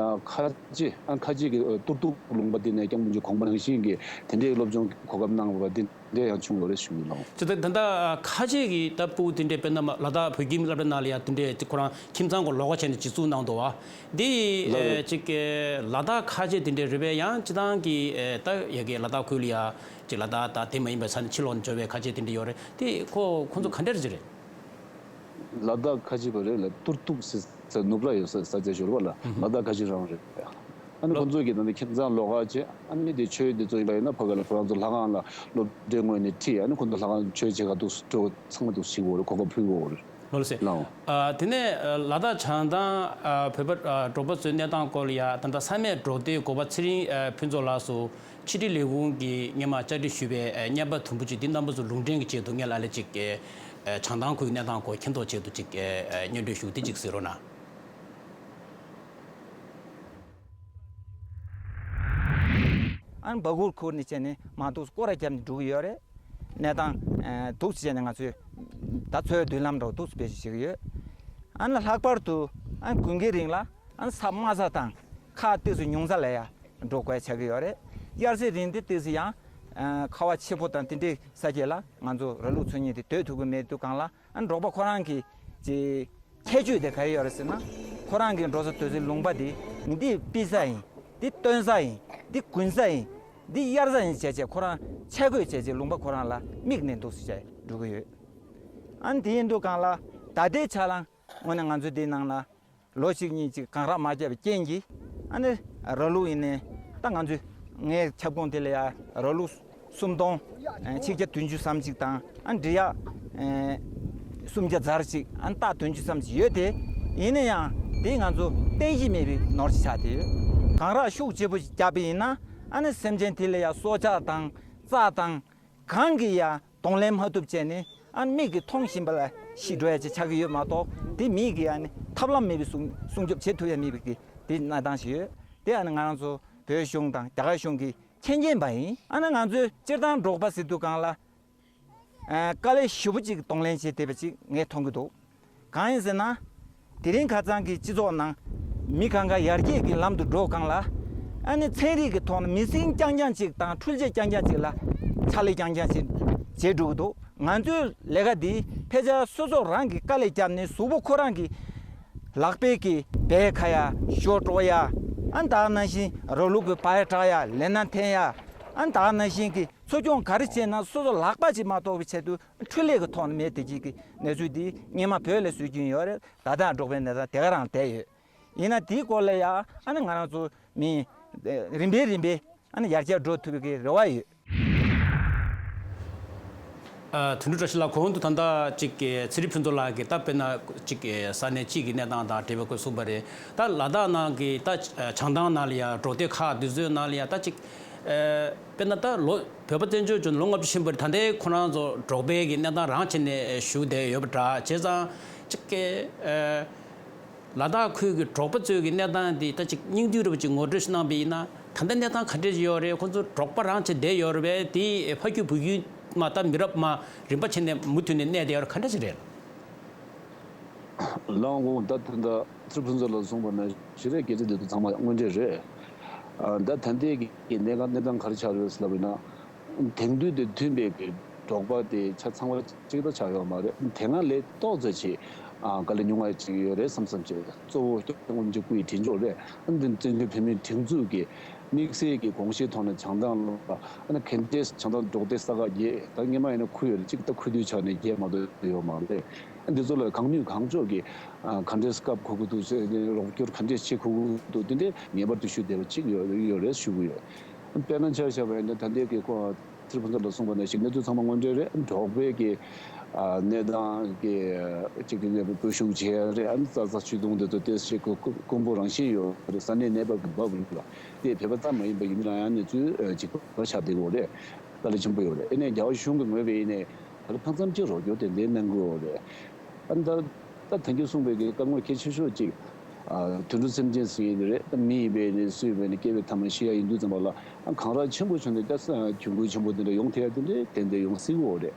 ཁ་ཆེ་ཨ་ཁ་ཆེ་གི་ཏུར་ཏུག་ལུང་པ་དེ་ནས་སྐྱབས་མགོན་གྱི་དགོངས་པ་ནང་བཞིན་གྱི་དེ་འདྲའི་སློབ་སྦྱོང་གོ་སྐབས་གནང་བ་དེ། འདྲ་ཡང་བྱུང་ཡོད་རེད་ཞུ་གི་ཡིན་ལགས། ཅི་ད་ད་ལྟ་ཁ་ཆེ་གི་ད་ཕྲུ་གུ་དེ་འདྲས་དཔེར་ན་ལ་དྭགས་བོད་ཁྱིམ་སློབ་གྲྭ་ནང་ལ་ཡ་དེ་འདྲས་ཁོ་རང་ཁྱིམ་ཚང་གི་ལོགས་ཀ་བྱས་ནས་གཞི་བཙུགས་གནང་འདུག་བ། འདི་ལགས། ཨེ་ཅིག་ཨེ་ལ་དྭགས་ཁ་ཆེ་དེ་འདྲས་རེད་པས། ཡང་སྤྱིར་བཏང་གི་ཨེ་ད་ཡ་གི་ལ་དྭགས་ཁུལ་ལ་ཡ་ཅིག་ལ་དྭགས་ད་དེ་མ་ཡིན་པའི་ས་ནས་ཕྱི་ལོགས་ནས་འབྱོར་བའི་ཁ་ཆེ་དེ་འདྲས་ཡོད་རེད། དེ་ཁོ་ཁོ་ཚོ་ག་འདྲས་རེད། ལ་དྭགས་ཁ་ཆེ་བ་རེད་ལ། ཏུར་ཏུག་ཟེར་ས་ནུབ་ལ་ཡོད་ས་ས་ཆ་ཞོར་བ་ལ་ལ་དྭགས་ཁ་ཆེ་རང་རེད། ཨ་ནི་ལོ། ཁོ་ཚོ་གི་ད་ནི་ཁྱིམ་ཚང་ལོགས་ཀ་བྱས། ཨ་ནི་དེ་ཆོས་དེ་ཚོ་ཡིན་པ་ཡིན་ན་ཕ་གི་ལ་ཁོ་རང་ཚོ་ལྷ་ཁང་ལ་སློབ་གྲྭའི་ངོས་ནས་ཁྲིད། ཨ་ནི་ཁོ་ཚོ་ལྷ་ཁང་ཆོས་བྱེད་ག་འདུག་སྤྲོ་ཚང་མ་འདུག་ཞིག་འོ་རེད། གོ་སྐབས་ཕུལ་འོ་རེད། ལོ་ཟེར། ལའོ། ཨ་དེ་ནས་ཨ་ལ་དྭགས་བྱང་ཐང་ཨ་བོད་པ་ཨ་འབྲོག་པ་ཚོའི་གནས་སྟངས་སྐོར་ལ་ཡ་ད་ལྟ་ས་གནས་འབྲོག་སྡེའི་འགོ་པ་ཚེ་རིང་ཨ་ཕུན་ཚོགས་ལགས་སུ་ཕྱི་དྲིལ་ལས་ཁུངས་ཀྱིས་སྔོན་མ་བཅར་འདྲི་ཞུས་པའི་ཨ་བརྙན་པར་དུམ་བུ་གཅིག་འདི་རྣམ་པ་ཚོ་ལུང་འདྲེན་གྱི་ཆེད་དུ་ངས་ལ་ལས་ཅིག་ཨ་བྱང་ཐང་ཁུལ་གྱི་གནས་སྟངས་སྐོར་མཁྱེན་རྟོགས་ཆེད་དུ་ཅིག་ཨ་སྙན་སྒྲོན་ཞུ། འདི་ཅིག་གཟིགས་རོགས་གནང་། ཨ་ནི་སྦ་གུར་ཁུར་ནས་བྱས་ནས་མར་འདུག་སྐོར་ར་བརྒྱབ་ནས་འགྲོ་གི་ཡོད་རེད། གནས་སྟངས་ཨ་འདུག་སེ་བྱས་ནས་ང་ཚོས་ད་འཚོ་བའི་མདུན་ལམ་འདྲ་བོ་འདུག་སེ་སྤེལ་བྱེད་ཀྱི་ཡོད། ཨ་ནི་ལྷག་པར་དུ་ཨ་ནི་དགུན་ཁའི་རིང་ལ་ཨ་ནི་ས་དམའ་ས་དང་ཁག་ཏོག་ཙམ་ཉུང་ས་ལ་ཡ་འགྲོ་དགོས་ཆགས་ཀྱི་ཡོད་རེད། དབྱར་ཚེས་རིང་འདི་ཏོག་ཙམ་ཡང་ཨ་ཁ་བ་ཆེ་པོ་དང་དེ་འདྲའི་ས་ཆ་ལ་ང་ཚོ་ར་ལུག་འཚོ་མཁན་དེ་སྡོད་ཐུབ་ཀྱི་མེད་དུས་སྒང་ལ། ཨ་འབྲོག་པ་ཁོ་རང་གི་ཅིག་ཁྱད་ཆོས་དེ་ག་རེ་ཡོད་རེད་ཟེར་ན། ཁོ་རང་གི་འགྲོ་ས་སྡོད་སའི་ལུང་པ་དེ་འདི་དཔེ་ས་ཡིན། འདི་སྟོན་ས་ཡིན། འདི་དགུན་ས་ཡིན། འདི་དབྱར་ས་ཡིན་བྱས་བྱས་ཁོ་རང་ཆ་བགོས་བྱས་བྱས་ལུང་པ་ཁོ་རང་ལ་དམིགས་ནས་འདུག་སེ་བྱས་འགྲོ་གི་ཡོད། ཨ་ནི་དེ་ཡིན་དུས་སྒང་ལ་ད་ལྟའི་ཆ་ལ་ དངོས་གནས་ང་ཚོ་འདིའི་ནང་ལ་ལོ་གཅིག་གཉིས་ཅིག་གང་རག་མ་བརྒྱབ་པའི་རྐྱེན་གྱིས། ཨ་ནི་ར་ལུག་ཡིན་ནའི་ད་ང་ཚོས་ངའི་ཁྱབ་ཁོངས་དེ་ལ་ཡ་ར་ལུག་སུམ་སྟོང་ཆིག་བརྒྱ་བདུན་ཅུ་ཙམ་ཅིག་དང་། ཨ་ནི་འབྲི་གཡག་སུམ་བརྒྱ་ཙམ་ཅིག་ཨ་ནི་སྟག་བདུན་ཅུ་ཙམ་ཅིག་ཡོད་དེ། ཡིན་ན་ཡང་དེ་ང་ཚོ་རྟེན་གཞི་མེད་པའི་ནོར་ཅིག་ཆགས་བསྡད་ཡོད། གང་རག་ཤུགས་ཆེ་པོ་ཅིག་བརྒྱབ་པ་ཡིན་ན། ཨ་ནི་སེམས་ཅན་དེ་ལ་ཡ་སྲོག་ཆགས་དང་རྩྭ་དང་གང་གི་ཡ་གདོང་ལེན་མ་ཐུབ་བྱས་ནས། ཨ་ནི་མིག་གིས་མཐོང་བཞིན་པ་ལ་ཤི་འགྲོ་ཡ་ཅིག་ཆགས་ཀྱི་ཡོད་མ་གཏོགས། དེ་མིག་གིས་ཨ་ནི་ཐབས་ལམ་མེད་པའི་སྲུང་སྲུང་སྐྱོབ་བྱེད་ཐུབ་ཡ་མེད་པའི་གི་དེ་གནས་སྟངས་ཤིག་ཡོད། དེ་ཨ་ནི་ང་རང་ཚོ་བོད་གཞུང་དང་རྒྱ་གར་གཞུང་གིས་མཁྱེན་མཁྱེན་པ་ཡིན། ཨ་ནི་ང་ཚོས་སྤྱིར་བཏང་འབྲོག་པ་ཟེར་དུས་སྒང་ལ། ཨ། དཀའ་ལས་ཞེ་པོ་ཅིག་གདོང་ལེན་བྱེད་བསྡད་པ་ཅིག་ངས་མཐོང་གི་འདུག། གང་ཡིན་ཟེར་ན། དེ་རིང་ཁ་སང་གི་སྤྱི་ཚོགས་ནང་མི་གང་ག་ཡར་རྒྱས་ཀྱི་ལམ་དུ་འགྲོ་སྒང་ལ། ཨ་ནི་ཚན་རིག་གི་ཐོག་ནས་མི་སྲིན་རྐྱང་རྐྱང་ཅིག་དང་འཕྲུལ་ཆས་རྐྱང་རྐྱང་ཅིག་ལ་ཕྱག་ལས་རྐྱང་རྐྱང་ཅིག་བྱེད་འགྲོ་གི་འདུག། ང་ཚོའི་ལས་ཀ་འདི་ཕལ་ཆེར་སོ་སོ་རང་གིས་དཀའ་ལས་བརྒྱབ་ནས་གཟུགས་པོ་ཁོ་རང་གི་ལག་པས་ཀྱི་བལ་ཁ་ཡ། ཞོ་དཀྲོག་ཡ། ཨ་ནི་ད་ག་ནང་བཞིན་ར་ལུག་གི་བལ་བྲེག་ཡ། ལས་སྣ་འཐེན་ཡ། ཨ་ནི་ད་ག་ནང་བཞིན་གྱི་འཚོ་སྐྱོང་ག་རེ་བྱས་ན་སོ་སོ་ལག་པ་ཅིག་མ་གཏོགས་པའི་ཆེད་དུ་འཕྲུལ་ལས་ཀྱི་ཐོག་ནས་མེད་དེ་ཅིག་གི་གནས་ཚུལ་འདི་སྔོན་མ་བོད་ལ་བཟོས་ཀྱིན་ཡོད་རེད། ད་ལྟ་འབྲོག་པའི་གནས་སྟངས་དེ་ག་རང་བསྡད་ཡོད། ཡིན་ན་དེའི་སྐོར་ལ་ཡ་ཨ་ནི་ང་རང་ཚོ་མི་རིམ་པས་རིམ་པས་ཨ་ནི་ཡར་རྒྱས་འགྲོ་ཐུབ་པའི་རེ་བ་ཡོད། ཨ། དོན་གྲུབ་བཀྲ་ཤིས་ལགས། གོང་དུ་ད་ལྟ་ཅིག་གི་ཚེ་རིང་ཕུན་ཚོགས་ལགས་ཀྱིས་ད་དཔེར་ན་ཅིག་གི་ས་གནས་གཅིག་གི་གནས་སྟངས་དང་འབྲེལ་བའི་སྐོར་གསུངས་པ་རེད། ད་ལ་དྭགས་ནང་གི་ད་བྱང་ཐང་ནང་ལ་ཡ་འབྲོག་སྡེ་ཁག་འདི་ཚོའི་ནང་ལ་ཡ་ད་ཅིག་ཨ། དཔེར་ན་ད་ལོ་བོད་པ་བཙན་བྱོལ་བྱུང་ལོ་ལྔ་བཅུ་ཕྱིན་པ་རེད། ད་ལྟའི་ཁོ་རང་ཚོ་འབྲོག་པའི་གི་གནས་སྟངས་རང་བྱས་ནས་བཞུགས་བསྡད་ཡོད་པ་འདྲ། བྱས་ཙང་ཅིག་གི་ཨ། ལ་དྭགས་ཁུལ་གྱི་འབྲོག་པ་ཚོའི་གི་གནས་སྟངས་འདི་ད་ཅིག་སྙིང་བསྡུས་རུ་ཅིག་ངོ་སྤྲོད་ཞིག་གནང་བ་ཡིན་ན། ད་ལྟ་གནས་སྟངས་ག་འདྲ་ཞིག་ཡོད་རེད། ཁོ་ཚོ་འབྲོག་པ་རང་བྱས་བསྡད་ཡོད་རེད་པས། དེ་ཕ་རྒྱུད་བུ་རྒྱུད་མ་ད་མི་རབས་མ་རིམ་པ་བྱས་ནས་མུ་མཐུད་ནས་གནས་བསྡད་ཡོད་རེད། ག་འདྲ་ཞིག་རེད། ལགས་འོང་། ད་ད་ད་ཚེ་རིང་ཕུན་ཚོགས་ལགས་གསུངས་པ་ནང་བཞིན་རེད། སྐད་ཆ་འདི་ཚོ་ཚང་མ་དངོས་འབྲེལ་རེད། ཨ། ད་ད་ལྟའི་གི་གནས་སྟངས་གནས་སྟངས་ག་རེ་ཆགས་རེད་ཟེར་ལབ་ན། དེང་དུས་དེ་མཐུན་པའི་གི་འབྲོག་པ་དེ་ཆ་ཚང་བ་གཅིག་ད་ཆགས་ཡོད་མ་རེད། དེ་སྔ་ལས་ཏོག་ཙམ་ཅིག་ཨ། དཀའ་ལས་མྱོང་བ་ཅིག་ཡོད་རེད་བསམ་བསམ་བྱས། གཙོ་བོ་སྐྱབས་མགོན་རིན་པོ་ཆེ་སྐུ་ཡི་དྲིན་ཆེན་རེད། ཨ་ནི་བཙན་བྱོལ་བོད་མིའི་སྒྲིག་འཛུགས་ཀྱི་དམིགས་བསལ་གྱི་དགོངས་གཞིའི་ཐོག་ནས་བྱང་ཐང་ལ། ཨ་ནི་ག་འདྲས་བྱང་ཐང་འབྲོག་སྡེ་ས་ཁག་བརྒྱད། ད་སྔོན་མ་ཡིན་ན་ཁུལ་ཡོད་རེད། གཅིག་ད་ཁུལ་དུ་ཆགས་ནས་བརྒྱད་མ་གཏོགས་ཡོད་མ་རེད། ཨ་ནི་འདི་ཚོ་ལ་གང་ནུས་གང་ལྕོགས་ཀྱིས་ཨ། ག་འདྲས་སྐབས་གོ་གི་འདུག་ཟེར། རོགས་སྐྱོར་ག་འདྲས་བྱེད་དགོས་ཀྱི་འདུག། དེ་འདྲས་ངེས་པར་དུ་ཞུ་བསྡད་པ་གཅིག་ཡོད་ཡོད་རེད་ཞུ་གི་ཡོད། དཔེར་ན་ཆ་བཞག་པ་ཡིན་ན་ད་ལྟའི་གི་ཁོ་ཚེ་རིང་ཕུན་ཚོགས་ལགས་གསུངས་པ་ནང་བཞིན་གནས་ཚུལ་ཚང་མ་དངོས་འབྲེལ་རེད། འབྲོག་པའི་གི་ཨ། གནས་སྟངས་ཀྱི་གཅིག་གི་གནས་སྤོ་བཤུ་བྱས་རེད། ཨ་ནི་རྩྭ་ས་ཆུ་དུང་དེ་ཚོ་ཏོག་ཙམ་ཞིག་དཀོན་པོ་རང་བཞིན་ཡོད་རེད། ས་གནས་གནས་བབ་ཀྱི་འབབ་ཡིན་པ་དེ་བོད་པ་ཙམ་མ་ཡིན་པ་ཡིན་ན་ཡང་གནས་ཚུལ་གཅིག་པ་ཆགས་བསྡད་ཡོད་རེད། དཀའ་ལས་ཆེན་པོ་ཡོད་རེད། ཨ་ནི་རྒྱ་གར་གཞུང་གི་ངོས་ནས་ཡིན་ནའི་ད་ལྟ་ཕན་ཙམ་ཅིག་རོགས་སྐྱོར་ཏན་ཏན་གནང་གི་ཡོད་རེད། ཨ་ནི་ད་ད་ཐེངས་གི་གསུངས་པའི་གི་བཀའ་མོལ་གལ་ཆེ་ཤོས་གཅིག་ཨ། དུད་འགྲོ་སེམས་ཅན་ཟེར་ཡས་དེ་རེད། ད་མི་ཡིན་པས་ནི་སུ་ཡིན་པས་ནི་སྐྱེ་བའི་ཐ་མ་ཤི་ཡ་ཡིན་དུས་ཙམ་པ་ལ། ཨ། གང་རག་ཆེན་པོ་བྱུང་ནས་ད་གྱོང་གུད་ཆེན་པོ་དེ་འདྲ་ཡོང་ཐེ་ཡ་དེ་འདྲ་ཏན་ཏན་ཡོང་སྲིད་ཡོད་རེད།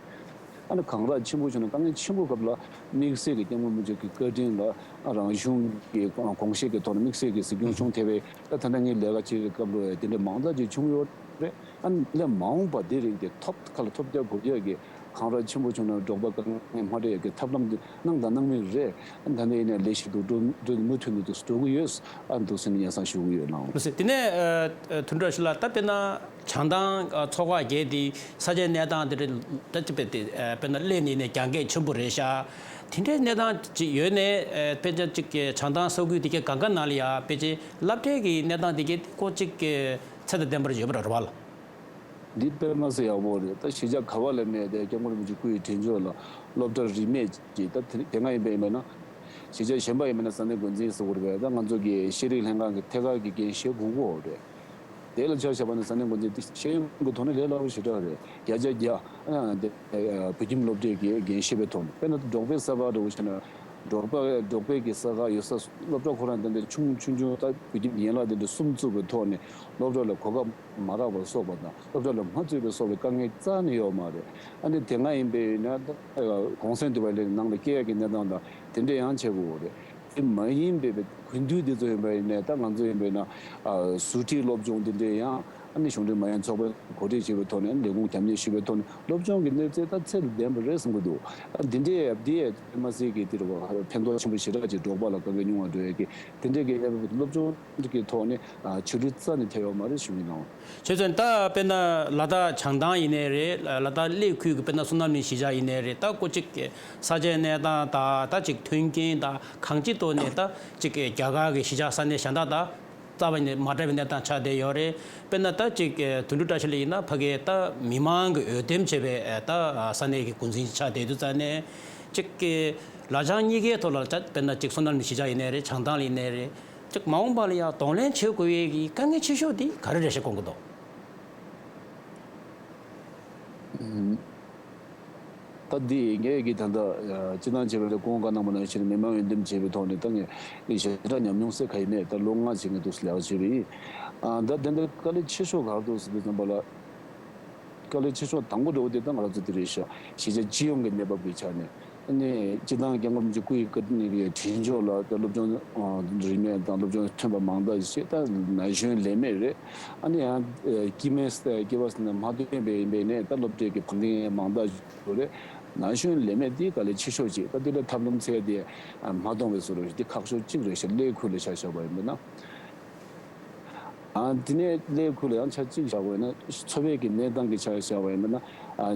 ཨ་ནི་གང་རག་ཆེན་པོ་བྱུང་ན་དཀའ་ངལ་ཆེན་པོ་སྐབས་ལ་དམིགས་བསལ་གྱི་སྐྱབས་མགོན་རིན་པོ་ཆེ་གི་བཀའ་དྲིན་ལ། ཨ། རང་གཞུང་གི་དགོངས་བཞེད་ཀྱི་ཐོག་ནས་དམིགས་བསལ་གྱི་གཟིགས་སྐྱོང་བྱུང་ཐེ་བའི། ད་ད་ལྟ་ངའི་ལས་ཀ་བྱེད་པའི་སྐབས་ལ་དེ་འདྲ་མང་དག་ཅིག་བྱུང་ཡོད་རེད། ཨ་ནི་ལས་མ་འོངས་པ་དེ་རིང་དེ་ཐོབ་ཁ་ལ་ཐོབ་རྒྱག་དགོས་རྒྱག་གི་གང་རག་ཆེན་པོ་བྱུང་ན་འབྲོག་པ་དཀའ་ངལ་མ་འཕྲད་ཡག་གི་ཐབས་ལམ་དེ་གནང་དང་གནང་མུས་རེད། ཨ་ནི་ད་ནས་ཡིན་ན་ལས་ཞིག་འདུག་འགྲོ་འགྲོ་མུ་མཐུད་ནས་འདུག་འགྲོ་གི་ཡོད། ཨ་འདུག་ཟེར་ནས་སྙན་སེང་ཞུ་གི་ཡོད་ལགས། ལགས་སེ། དེ་ནས་ཨ་དོན་གྲུབ་ཞུ་ལགས། ད་དཔེར་ན་བྱང་ཐང་ཨ་མཚོ་ཁ་བརྒྱད་དེ་ས་ཆའི་གནས་སྟངས་དེ་རེད། ད་ཅི་དཔེ་དེ་ཨ་དཔེར་ན་གླེང་ནས་ནས་རྒྱང་གལ་ཆེན་པོ་རེད་ཤག། དེ་འདྲའི་གནས་སྟངས་ཅིག་ཡོད་ནས། ཨ་དཔེ་ཆ་ཅིག་གི་བྱང་ཐང་ས་ཁུལ་དེ་གའི་གང་ག་ནང་ལ་ཡ་དཔེ་ཆའི་སློབ་གྲྭའི་གི་གནས་སྟངས་དེ་གའི་ཁོ་ཅིག་གི་ཚད་དང་ལྡན་པར་ཡོད་པ་རེད་བ་ལགས། འདི་དཔེ་མ་སྲིད་ཡག་པོ་རེད། ད་གཞིས་ཆགས་ག་བ་ལ་མེད་དེ་སྐྱབས་མགོན་རིན་པོ་ཆེ་སྐུ་ཡི་དྲིན་གཟོ་ལ་སློབ་གྲྭ་རིས་མེད་ཅིག། ད་དེ་དེ་སྔ་ཡིན་པ་ཡིན་པ་ན་གཞིས་ཆགས་གཞན་པ་ཡིན་པ་ན་ས་གནས་འགོ་འཛིན་ཟེར་དགོས་རེད་པས། ད་ང་ཚོ་གི་ཤེས་རིག་ལྷན་ཁང་གི་ཐད་ཀར་གྱི་འགན་བཞེས་དགོས་ཀྱི་ཡོད་རེད། དེ་ལ་ཆ་བཞག་པ་ན་ས་གནས་འགོ་འཛིན་དེ་ཤེས་ཡོན་གྱི་ཐོག་ནས་ལས་སླ་པོ་ཞེ་དྲག་རེད། བརྒྱ་ཆ་བརྒྱ། ཨ་དེ་བོད་ཁྱིམ་སློབ་གྲྭའི་གི་འགན་བཞེས་པའི་ཐོག་ནས། དཔེར་ན་འབྲོག་པའི་ས་ཁུལ་འདྲ་བོ་ཞིག་ན་འབྲོག་པ་འབྲོག་པའི་གི་ས་ཁུལ་ཡོད་ས་སློབ་གྲྭ་ཁོ་རང་དེ་འདྲ་ཆུང་ཆུང་ཆུང་། ད་བོད་ཁྱིམ་ཡན་ལག་དེ་འདྲ་གསུམ་བཙུགས་པའི་ཐོག་ནས་སློབ་གྲྭ་ལ་གོ་སྐབས་མ་རག་པ་སོགས་པ་དང་། སློབ་གྲྭ་ལ་མ་ཚུད་པ་སོགས་པའི་དཀའ་ངལ་རྩ་ནས་ཡོད་མ་རེད། ཨ་ནི་དེ་སྔ་ཡིན་པའི་ཡིན་ན་ད་གུང་སེང་དུ་བ་ལས་ནང་ལ་སྐྱེལ་ཡག་གི་གནས་སྟངས་དང་དེ་འདྲ་ཡང་བྱེད་དགོས་རེད། དེ་མ་ཡིན་པའི་དགུན་དུས་དེ་ཚོ་ཡིན་པ་ཡིན་ནའི་ད་ང་ཚོ་ཡིན་པ་ཡིན་ན་ཨ་ཟུར་ཁྲིད་སློབ་སྦྱོང་དེ་འདྲ་ཡང་ ནི་གཞུང་འབྲེལ་མ་ཡིན་ཚོགས་པས་གོ་སྒྲིག་བྱས་པའི་ཐོག་ནས་ལས་ཁུངས་རྒྱབ་གཉེར་ཞུས་པའི་ཐོག་ནས་སློབ་སྦྱོང་གི་གནས་ཚད་ད་ཚད་ལྡན་པ་རེད་བསམ་གྱི་འདུག་ཨ་འདི་འདྲའི་འདི་ཡས་མ་ཟད་ཀྱི་འདི་རུ་ཕན་ཐོགས་ཆེན་པོ་ཞེ་དྲག་ཅིག་འབྲོག་པ་ལ་དཀའ་ངལ་ཉུང་བ་འགྲོ་ཡས་ཀྱི་དེ་འདྲའི་གི་གནས་བབ་སློབ་སྦྱོང་གི་ཐོག་ནས་ཨ་ཆོས་རིག་རྩ་ནས་ཐེབས་ཡོད་མ་རེད་ཞུ་གི་ཡིན་ནོ། བྱས་ཙང་ད་དཔེར་ན་ལ་དྭགས་བྱང་ཐང་ཡིན་ནའི་རེད། ལ་དྭགས་གླེ་ཁུལ་གྱི་དཔེར་ན་བསོད་ནམས་གླིང་གཞིས་ཆགས་ཡིན་ནའི་རེད། ད་ཀོ་ཅིག་ས་ཆའི་གནས་སྟངས་དང་ད་ཅིག་མཐུན་རྐྱེན་དང་གང་ཅིའི་ཐོག་ནས་ད་ཅིག་རྒྱ་གར་གྱི་གཞིས་ཆགས་ས་གནས་གཞན་དག་དང་རྩ་བ་ནས་མ་འདྲ་བའི་གནས་སྟངས་ཆགས་བསྡད་ཡོད་རེད། དཔེར་ན་ད་ཅིག་དོན་གྲུབ་བཀྲ་ཤིས་ལགས་ཡིན་ན་ཕ་གིའི་ད་མི་མང་གི་འོས་འདེམས་བྱས་པའི་ད་ས་གནས་ཀྱི་འགོ་འཛིན་ཆགས་བསྡད་དུས་ཙང་ནས་ཅིག་ལ་བྱང་གཉིས་ཀའི་ཐོག་ལ་ད་དཔེར་ན་ཅིག་བསོད་ནམས་གླིང་གཞིས་ཆགས་ཡིན་ནའི་རེད། བྱང་ཐང་ལ་ཡིན་ནའི་རེད། ཅིག་མ་འོངས་པ་ལ་ཡང་གདོང་ལེན་བྱེད་དགོས་ཡས་ཀྱི་དཀའ་ངལ་ཆེ་ཤོས་དེ་ག་རེ་རེད་ཞེས་དགོངས་ཀྱི་འདུག་ད་འདི་ངས་ཀྱི་ད་ལྟ་སྤྱི་བཏང་བྱས་པའི་སྐུ་ངོ་བཀའ་གནང་བ་ནང་བཞིན་མི་མང་འོས་འདེམས་བྱས་པའི་ཐོག་ནས་ད་ངས་ཞེ་དྲག་ཉམས་མྱོང་གསལ་ཁ་ཡིན་མེད། ད་ལོ་ལྔ་ཅིག་ངས་འདུག་སེ་ལས་ཀ་བྱས་པ་ཡིན། ཨ་ད་དེ་འདྲ་དཀའ་ལས་ཆེ་ཤོས་ག་རེ་འདུག་ཟེར་དུས་ཙམ་པ་ལ། དཀའ་ལས་ཆེ་ཤོས་དང་པོ་འདྲ་བོ་དེ་ད་ང་རང་ཚོ་དེ་རེད་ཤག་གཞིས་ཆགས་སྤྱི་ཡོངས་ཀྱི་གནས་བབ་ཀྱི་ཆ་ནས་ཨ་ནི་སྤྱི་བཏང་སྐྱབས་མགོན་རིན་པོ་ཆེ་སྐུ་ཡི་བཀའ་དྲིན་གྱི་དྲིན་ལྗོངས་ལ་ད་སློབ་སྦྱོང་རིན་མེད་དང་སློབ་སྦྱོང་ཐོན་པ་མང་དག་ཞིག་ད་ན་གཞོན་ལས་མེད་རེད། ཨ་ནི་ཡང་སྐྱེས་མའི་སྐྱེས་པ་ཟེར་ན་མ་ཐོན་པའི་ཡིན་པས་ནས་ད་སློབ་གྲྭའི་གི་བང་སྟེང་མང་དག་ཞིག་རེད། ན་གཞོན་ལས་མེད་དེ་དཀའ་ལས་ཆེ་ཤོས་ཅིག་ད་དེ་ལ་ཐབས་ལམ་འཚོལ་དེ་མ་གཏོང་བའི་བཟོ་འདྲ་ཞིག་དེ་ཁག་ཤོས་གཅིག་རེད་ཤག་གླེ་ཁུལ་ལ་ཆ་བཞག་པ་ཡིན་པས་ན། ཨ་དེ་ནས་གླེ་ཁུལ་ལ་ཡང་ཆ་གཅིག་བཞག་པ་ཡིན་ན་འཚོ་བའི་གི་གནས་སྟངས་ཀྱི་ཆ་བཞག་པ་ཡིན་ན་ཨ་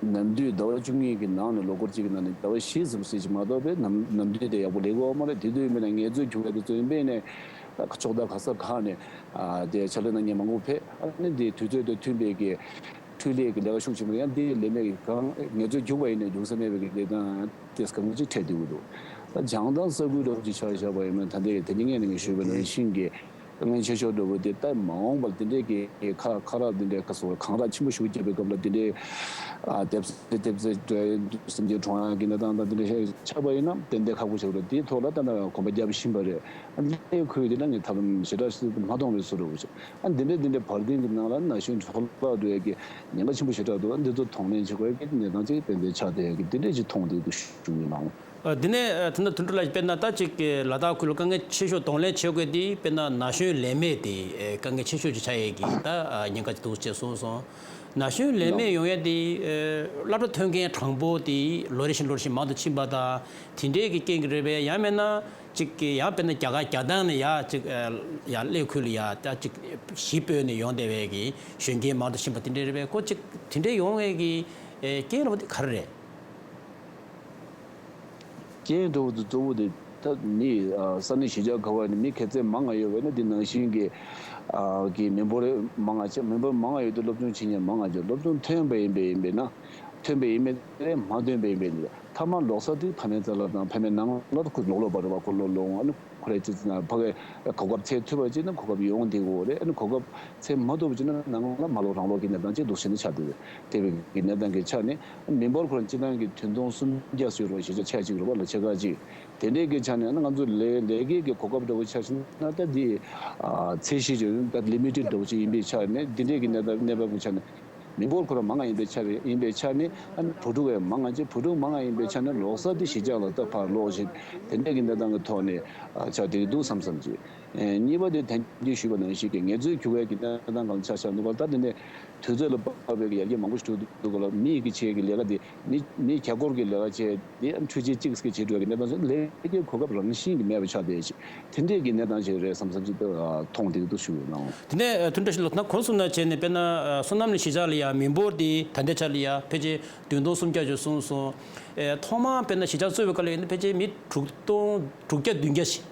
ནམ་དུས་ཟླ་བ་བཅུ་གཉིས་ཀྱི་ནང་ནས་ལོ་འཁོར་གཅིག་གི་ནང་ནས་ཟླ་བ་བཞི་ཙམ་ཞིག་མ་གཏོགས་པའི་ནམ་ནམ་དུས་དེ་ཡག་པོ་ལེགས་པོ་མ་རེད། དེ་དུས་ཡིན་པས་ན་ངལ་རྩོལ་རྒྱུག་པའི་དུས་ཚོད་ཡིན་པས་ནས་ཕྱོགས་མཐའ་ག་ས་ག་ནས་ཨ་དེ་ཕྱག་ལས་གནང་མཁན་མང་པོ་ཕེབས། ཨ་ནི་དེ་དུས་ཚོད་དང་མཐུན་པའི་གི་འཕྲུལ་ལས་ཀྱི་ལས་ཀ་ཤུགས་ཆེན་པོ་ཡང་དེ་ལས་མེད་ཀྱི་གང་ངལ་རྩོལ་རྒྱུག་པ་ཡིན་ནས་རྒྱུག་ས་མེད་པའི་གི་ལས་སྟངས་དེ་གང་ཅིག་འཕྲད་བསྡད་ཀྱི་འདུག་ད་བྱང་ཐང་ས་ཁུལ་འདྲ་བོ་ཅིག་ཆ་བཞག་པ་ཡིན་ན་ད་ལྟའི་དེ་རིང་ངས་ནས་ཞུས་པ་ནང་བཞིན་གྱི་དཀའ་ངལ་ཆེ་ཤོས་འདྲ་བོ་དེ་ད་མ་འོངས་པར་དེ་འདྲའི་གི་ཁ་ཁ་རག་དེ་འདྲའི་ཁ་སོ་གངས་རག་ཆེན་པོ་ཞིག་རྒྱབ་པའི་སྐབས་ལ་དེ་འདྲའི་ཨ་དེབ་སེ་དེབ་སེ་སེམས་ཅན་གྲོངས་ཡག་གི་གནས་སྟངས་དང་དེ་འདྲ་ཆགས་པ་ཡིན་ན་ཏན་ཏན་ཁག་པོ་ཆགས་རེད། དེའི་ཐོག་ལ་ད་ལྟ་གོམ་པ་རྒྱབ་བཞིན་པ་རེད། ཨ་ནི་ཁུལ་དེ་ལ་ངས་ཐབས་ལམ་ཞེ་དྲག་ཞིག་མ་མཐོང་བའི་བཟོ་འདྲ་བོ་ཞིག་ཨ་འདི་འདྲའི་འདི་འདྲའི་བར་ཐེངས་ཀྱི་ནང་ལ་ན་གཞོན་འཕྲོ་བརླག་འགྲོ་ཡག་གི་ཉེན་ཁ་ཆེན་པོ་ཞེ་དྲག་འདུག་ཨ་འདི་ཚོ་གདོང་ལེན་བྱེད་དགོས་ཡག་གི་གནས་སྟངས་ཅིག་ཏན་ཏན་ཆགས་བསྡད་ཡག་གི་འདི་འདྲའི་ཅིག་མཐོང་བསྡད་འདུག་ཞུ་གི་ཡིན་ནའང་། ཨ་དེ་ནས་ཨ་ད་ལྟ་དོན་གྲུབ་ལགས་དཔེར་ན་ད་ཅིག་ལ་དྭགས་ཁུལ་ལ་དཀའ་ངལ་ཆེ་ཤོས་གདོང་ལེན་བྱེད་དགོས་དེ་དཔེར་ན་ན་གཞོན་ལས་མེད་དེ་དཀའ་ངལ་ཆེ་ཤོས་ཅིག་ཆགས་ཡག་གི་ད་ཉེན་ཁ་ཅིག་འདུག་ཅེས་གསུངས་སོང་། ན་གཞོན་ལས་མེད་ཡོང་ཡག་དེ་སློབ་གྲྭ་ཐོན་མཁན་གྲངས་འབོར་དེ་ལོ་རེ་བཞིན་ལོ་རེ་བཞིན་མང་དུ་ཕྱིན་པ་དང་དེ་འདྲའི་གི་རྐྱེན་གྱིས་རེད་པས། ཡང་མིན་ན་ཅིག་གི་ཡང་དཔེར་ན་རྒྱ་གར་རྒྱ་ཐང་ནས་ཡར་ཅིག་ཡར་གླེ་ཁུལ་ལ་ཡར་ད་ཅིག་གཞིས་སྤོས་ནས་ཡོང་བསྡད་པའི་གི་གཞོན་སྐྱེས་མང་དུ་ཕྱིན་པ་དེ་འདྲ་རེད་པས། ཁོ་ཅིག་དེ་འདྲ་ཡོང་བའི་གི་རྐྱེན་རེད་པ་དེ་ག་རེ་རེད། རྐྱེན་གཙོ་བོ་དེ་གཙོ་བོ་དེ་ད་མི་ས་གནས་གཞིས་ཆགས་ག་བ་ནས་མི་ག་ཚད་མང་ང་ཡོད་པ་ན་དེ་ནང་བཞིན་གི་གི་མི་འབོར་མང་ང་ཆེ། མི་འབོར་མང་ང་ཡོད་དུས་སློབ་སྦྱོང་བྱེད་མཁན་མང་ང་ཆེ། སློབ་སྦྱོང་ཐོན་པ་ཡིན་པས་ཡིན་པས་ན་ཐོན་པ་ཡིན་པས་རེད། མ་ཐོན་པ་ཡིན་པས་རེད། མཐའ་མ་ལོག་ས་དེ་ཕ་མའི་རྩ་ལ་དང་ཕ་མའི་ནང་ལ་ཁོ་ལོག་ལོག་པ་རེད་བ། ཁོ་ལོག་ལོག་འོང་ཨ་ནི་ཁོ་རེ་ཅི་ཙི་ན་ཕ་གི་གོ་སྐབས་ཚད་ཐུབ་པ་ཅིག་ན་གོ་སྐབས་ཡོང་བསྡད་ཀྱི་ཡོད་རེད། ཨ་ནི་གོ་སྐབས་ཚད་མ་ཐུབ་པ་ཅིག་ན་ནང་ལ་མ་ལོག་རང་ལོག་གི་གནས་སྟངས་ཅིག་འདུག་སེ་ནི་ཆགས་བསྡད་ཡོད། དེ་བས་གི་གནས་སྟངས་ཀྱི་ཆ་ནས་མི་འབོར་ཁོ་རང་སྤྱི་བཏང་གི་ཐོན་སྟོང་སུམ་བརྒྱ་ཟེར་བ་གཞིས་ཆགས་ཆ་གཅིག་རེད་བ། ལ་ཆེ་ཁག་ཅིག་དེ་འདྲའི་གི་ཆ་ནས་ང་ཚོ་ལས་ལས་ཀའི་གི་གོ་སྐབས་འདྲ་བོ་ཆ་བཞག་ན་ད་འདི་ཚད་གཞི་ཅིག་ད་ལི་མི་ཊེཌ་འདྲ་བོ་ཅིག་ཡིན་པའི་ཆ་ནས་འདི་འདྲའི་གི་གནས་སྟངས་གནས་བབ་གི་ཆ་ནས་མི་འབོར་ཁོ་རང་མང་ང་ཡིན་པའི་ཆ་རེད། ཡིན་པའི་ཆ་ནས་ཨ་ནི་བུ་ཕྲུག་ཡང་མང་ང་ཅིག་བུ་ཕྲུག་མང་ང་ཡིན་པའི་ཆ་ནས་ལོག་ས་དེ་གཞིས་ཆགས་ལ་ད་ཕར་ལོག་བཞིན་དེ་འདྲའི་གི་གནས་སྟངས་གི་ཐོག་ནས་ཆགས་བསྡད་ཀྱི་འདུག་བསམ་བསམ་ཅིག་གཉིས་པ་དེ་ད་གིན་ཞུས་པ་ནང་བཞིན་གྱི་ངལ་རྩོལ་རྒྱུག་ཡས་ཀྱི་གནས་སྟངས་སྒང་ལ་ཆ་བཞག་འདུག་ག་ད་དེ་ནས་དུས་ཚོད་ལ་བབས་པའི་ཡར་རྒྱས་མང་པོ་ཞིག་འགྲོ་འདུག་ག་ལ་མི་ཡི་གི་ཆེད་ཀྱི་ལས་ཀ་དེ་མི་མི་རྒྱ་སྒོར་གྱི་ལས་ཀ་བྱས་དེ་འཕྲུལ་ཆས་གཅིག་གིས་བྱེད་འགྲོ་ཡས་ཀྱི་གནས་སྟངས་སུ་ལས་ཀའི་གོ་སྐབས་རང་བཞིན་གྱིས་མེད་པ་ཆགས་བསྡད་ཅིག་དེ་འདྲས་ཀྱི་གནས་སྟངས་ཤིག་རེད་བསམ་བསམ་ཅིག་ད་མཐོང་བསྡད་འདུག་ཞུ་ཡོད་ནའང་། དེ་ནས་དོན་འགྲུབ་ལགས་ད་གོང་གསུངས་ནང་བྱས་ནས་དཔེར་ན་བསོད་ནམས་གླིང་གཞིས་ཆགས་ལ་ཡང་མི་འབོར་དེ་ད་ལྟའི་ཆ་ལ་ཡང་ཕལ་ཆེར་བདུན་སྟོང་སུམ་བརྒྱ་ཅིག་གསུངས་སོང་། ཐོག་མར་དཔེར་ན་གཞིས་ཆགས་གཙོས་པའི་སྐབས་ལ་ཡིན་ན་ཕལ་ཆེར་མི་དྲུག་སྟོང་དྲུག་བརྒྱ་བདུན་བརྒྱ་ཞིག་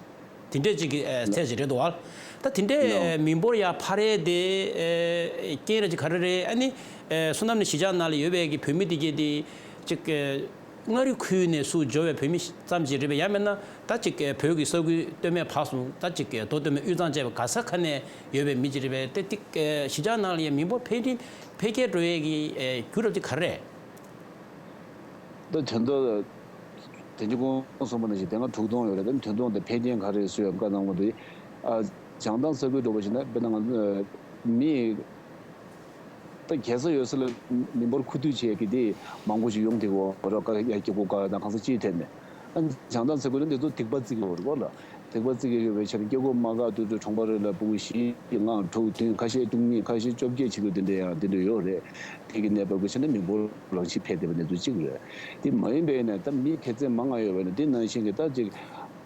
དེ་འདྲས་ཅིག་གི་ཨེ་ཚད་ཅིག་རེད་འདུག་བ། ད་དེ་འདྲས་ནོ། མི་འབོར་ཡར་འཕར་ཡས་དེ་ཨེ་རྐྱེན་རེད་ཅིག་ག་རེ་རེད། ཨ་ནི་ཨེ་བསོད་ནམས་གླིང་གཞིས་ཆགས་ནང་ལ་ཡོད་པའི་གི་བོད་མི་དེ་གྱད་དེ་ཅིག་ཨེ་མངའ་རིས་ཁུལ་ནས་ཚུར་འབྱོར་བའི་བོད་མི་ཙམ་ཅིག་རེད་པས། ཡང་མིན་ན་ད་ཅིག་ཨེ་བོད་ཀྱི་ས་ཁུལ་སྟོད་སྨད་བར་གསུམ་ད་ཅིག་ཨེ་མདོ་སྟོད་སྨད་དབུས་གཙང་བཅས་པ་ག་ས་ག་ནས་ཡོད་པའི་མི་ཅིག་རེད་པས། དེ་ཏིག་ཨེ་གཞིས་ཆགས་ནང་ལ་ཡང་མི་འབོར་འཕེལ་འཕེལ་རྒྱས་འགྲོ་ཡས་ཀྱི་ཨེ་རྒྱུ་རབས་ཅིག་ག་རེ་རེད། ད་དོན་དག་དེ་འདྲ་གོང་གསུངས་པ་ནང་བཞིན་དེ་སྔ་དྲུག་སྟོང་ཡོད་རེད། ད་དོན་དག་དེ་འཕེལ་རྐྱེན་ག་རེ་བཟོས་ཡོད་བཀའ་གནང་བ་འདི། ཨ་བྱང་ཐང་ས་ཁུལ་འགྲོ་བ་ཞིག་ན་དཔེར་ན་ང་ཚོ་མི་ད་རྒྱལ་ས་ཡོད་ས་ལ་མི་འབོར་ཁུ་བསྡུ་བྱེད་ཀྱི་དེ་མང་པོ་ཞིག་ཡོང་བསྡད་ཀྱི་ཡོད་རེད། ཀ་ཡ་སྐྱེ་སྒོ་ཀ་དང་གང་ས་ཅིའི་ཐད་ནས། ད་བྱང་ཐང་ས་ཁུལ་ནི་འདི་ཚོ་ཐིགས་པ་བརྩི་གི་ཡོད་རེད་པ་ལ། ཐིགས་པ་བརྩི་གི་ཡོད་པའི་ཆ་ནས་སྐྱེ་དགུ་དམག་སྒར་དུ་དུ་གྲོང་པ་རེ་ལ་ཕྲུ་གུ་བཞི་ལྔ་དྲུག་བདུན་ཁ་ཤས་བཅུ་གཉིས་ཁ་ཤས་བཅོ་བརྒྱད་བྱེད་དགོས་དེ་འདྲ་ཡང་དེ་འདྲ་ཡོད་རེད། དེ་གི་གནས་བབ་ཀྱི་ཆ་ནས་མི་འབོར་རང་བཞིན་འཕེལ་བསྡད་པ་འདི་ཚོ་གཅིག་རེད། དེ་མ་ཡིན་པའི་ནས་ད་མི་ཁེ་ཚད་མང་ང་ཡོད་པ་ནས་དེ་ནང་བཞིན་གྱི་ད་ཅིག་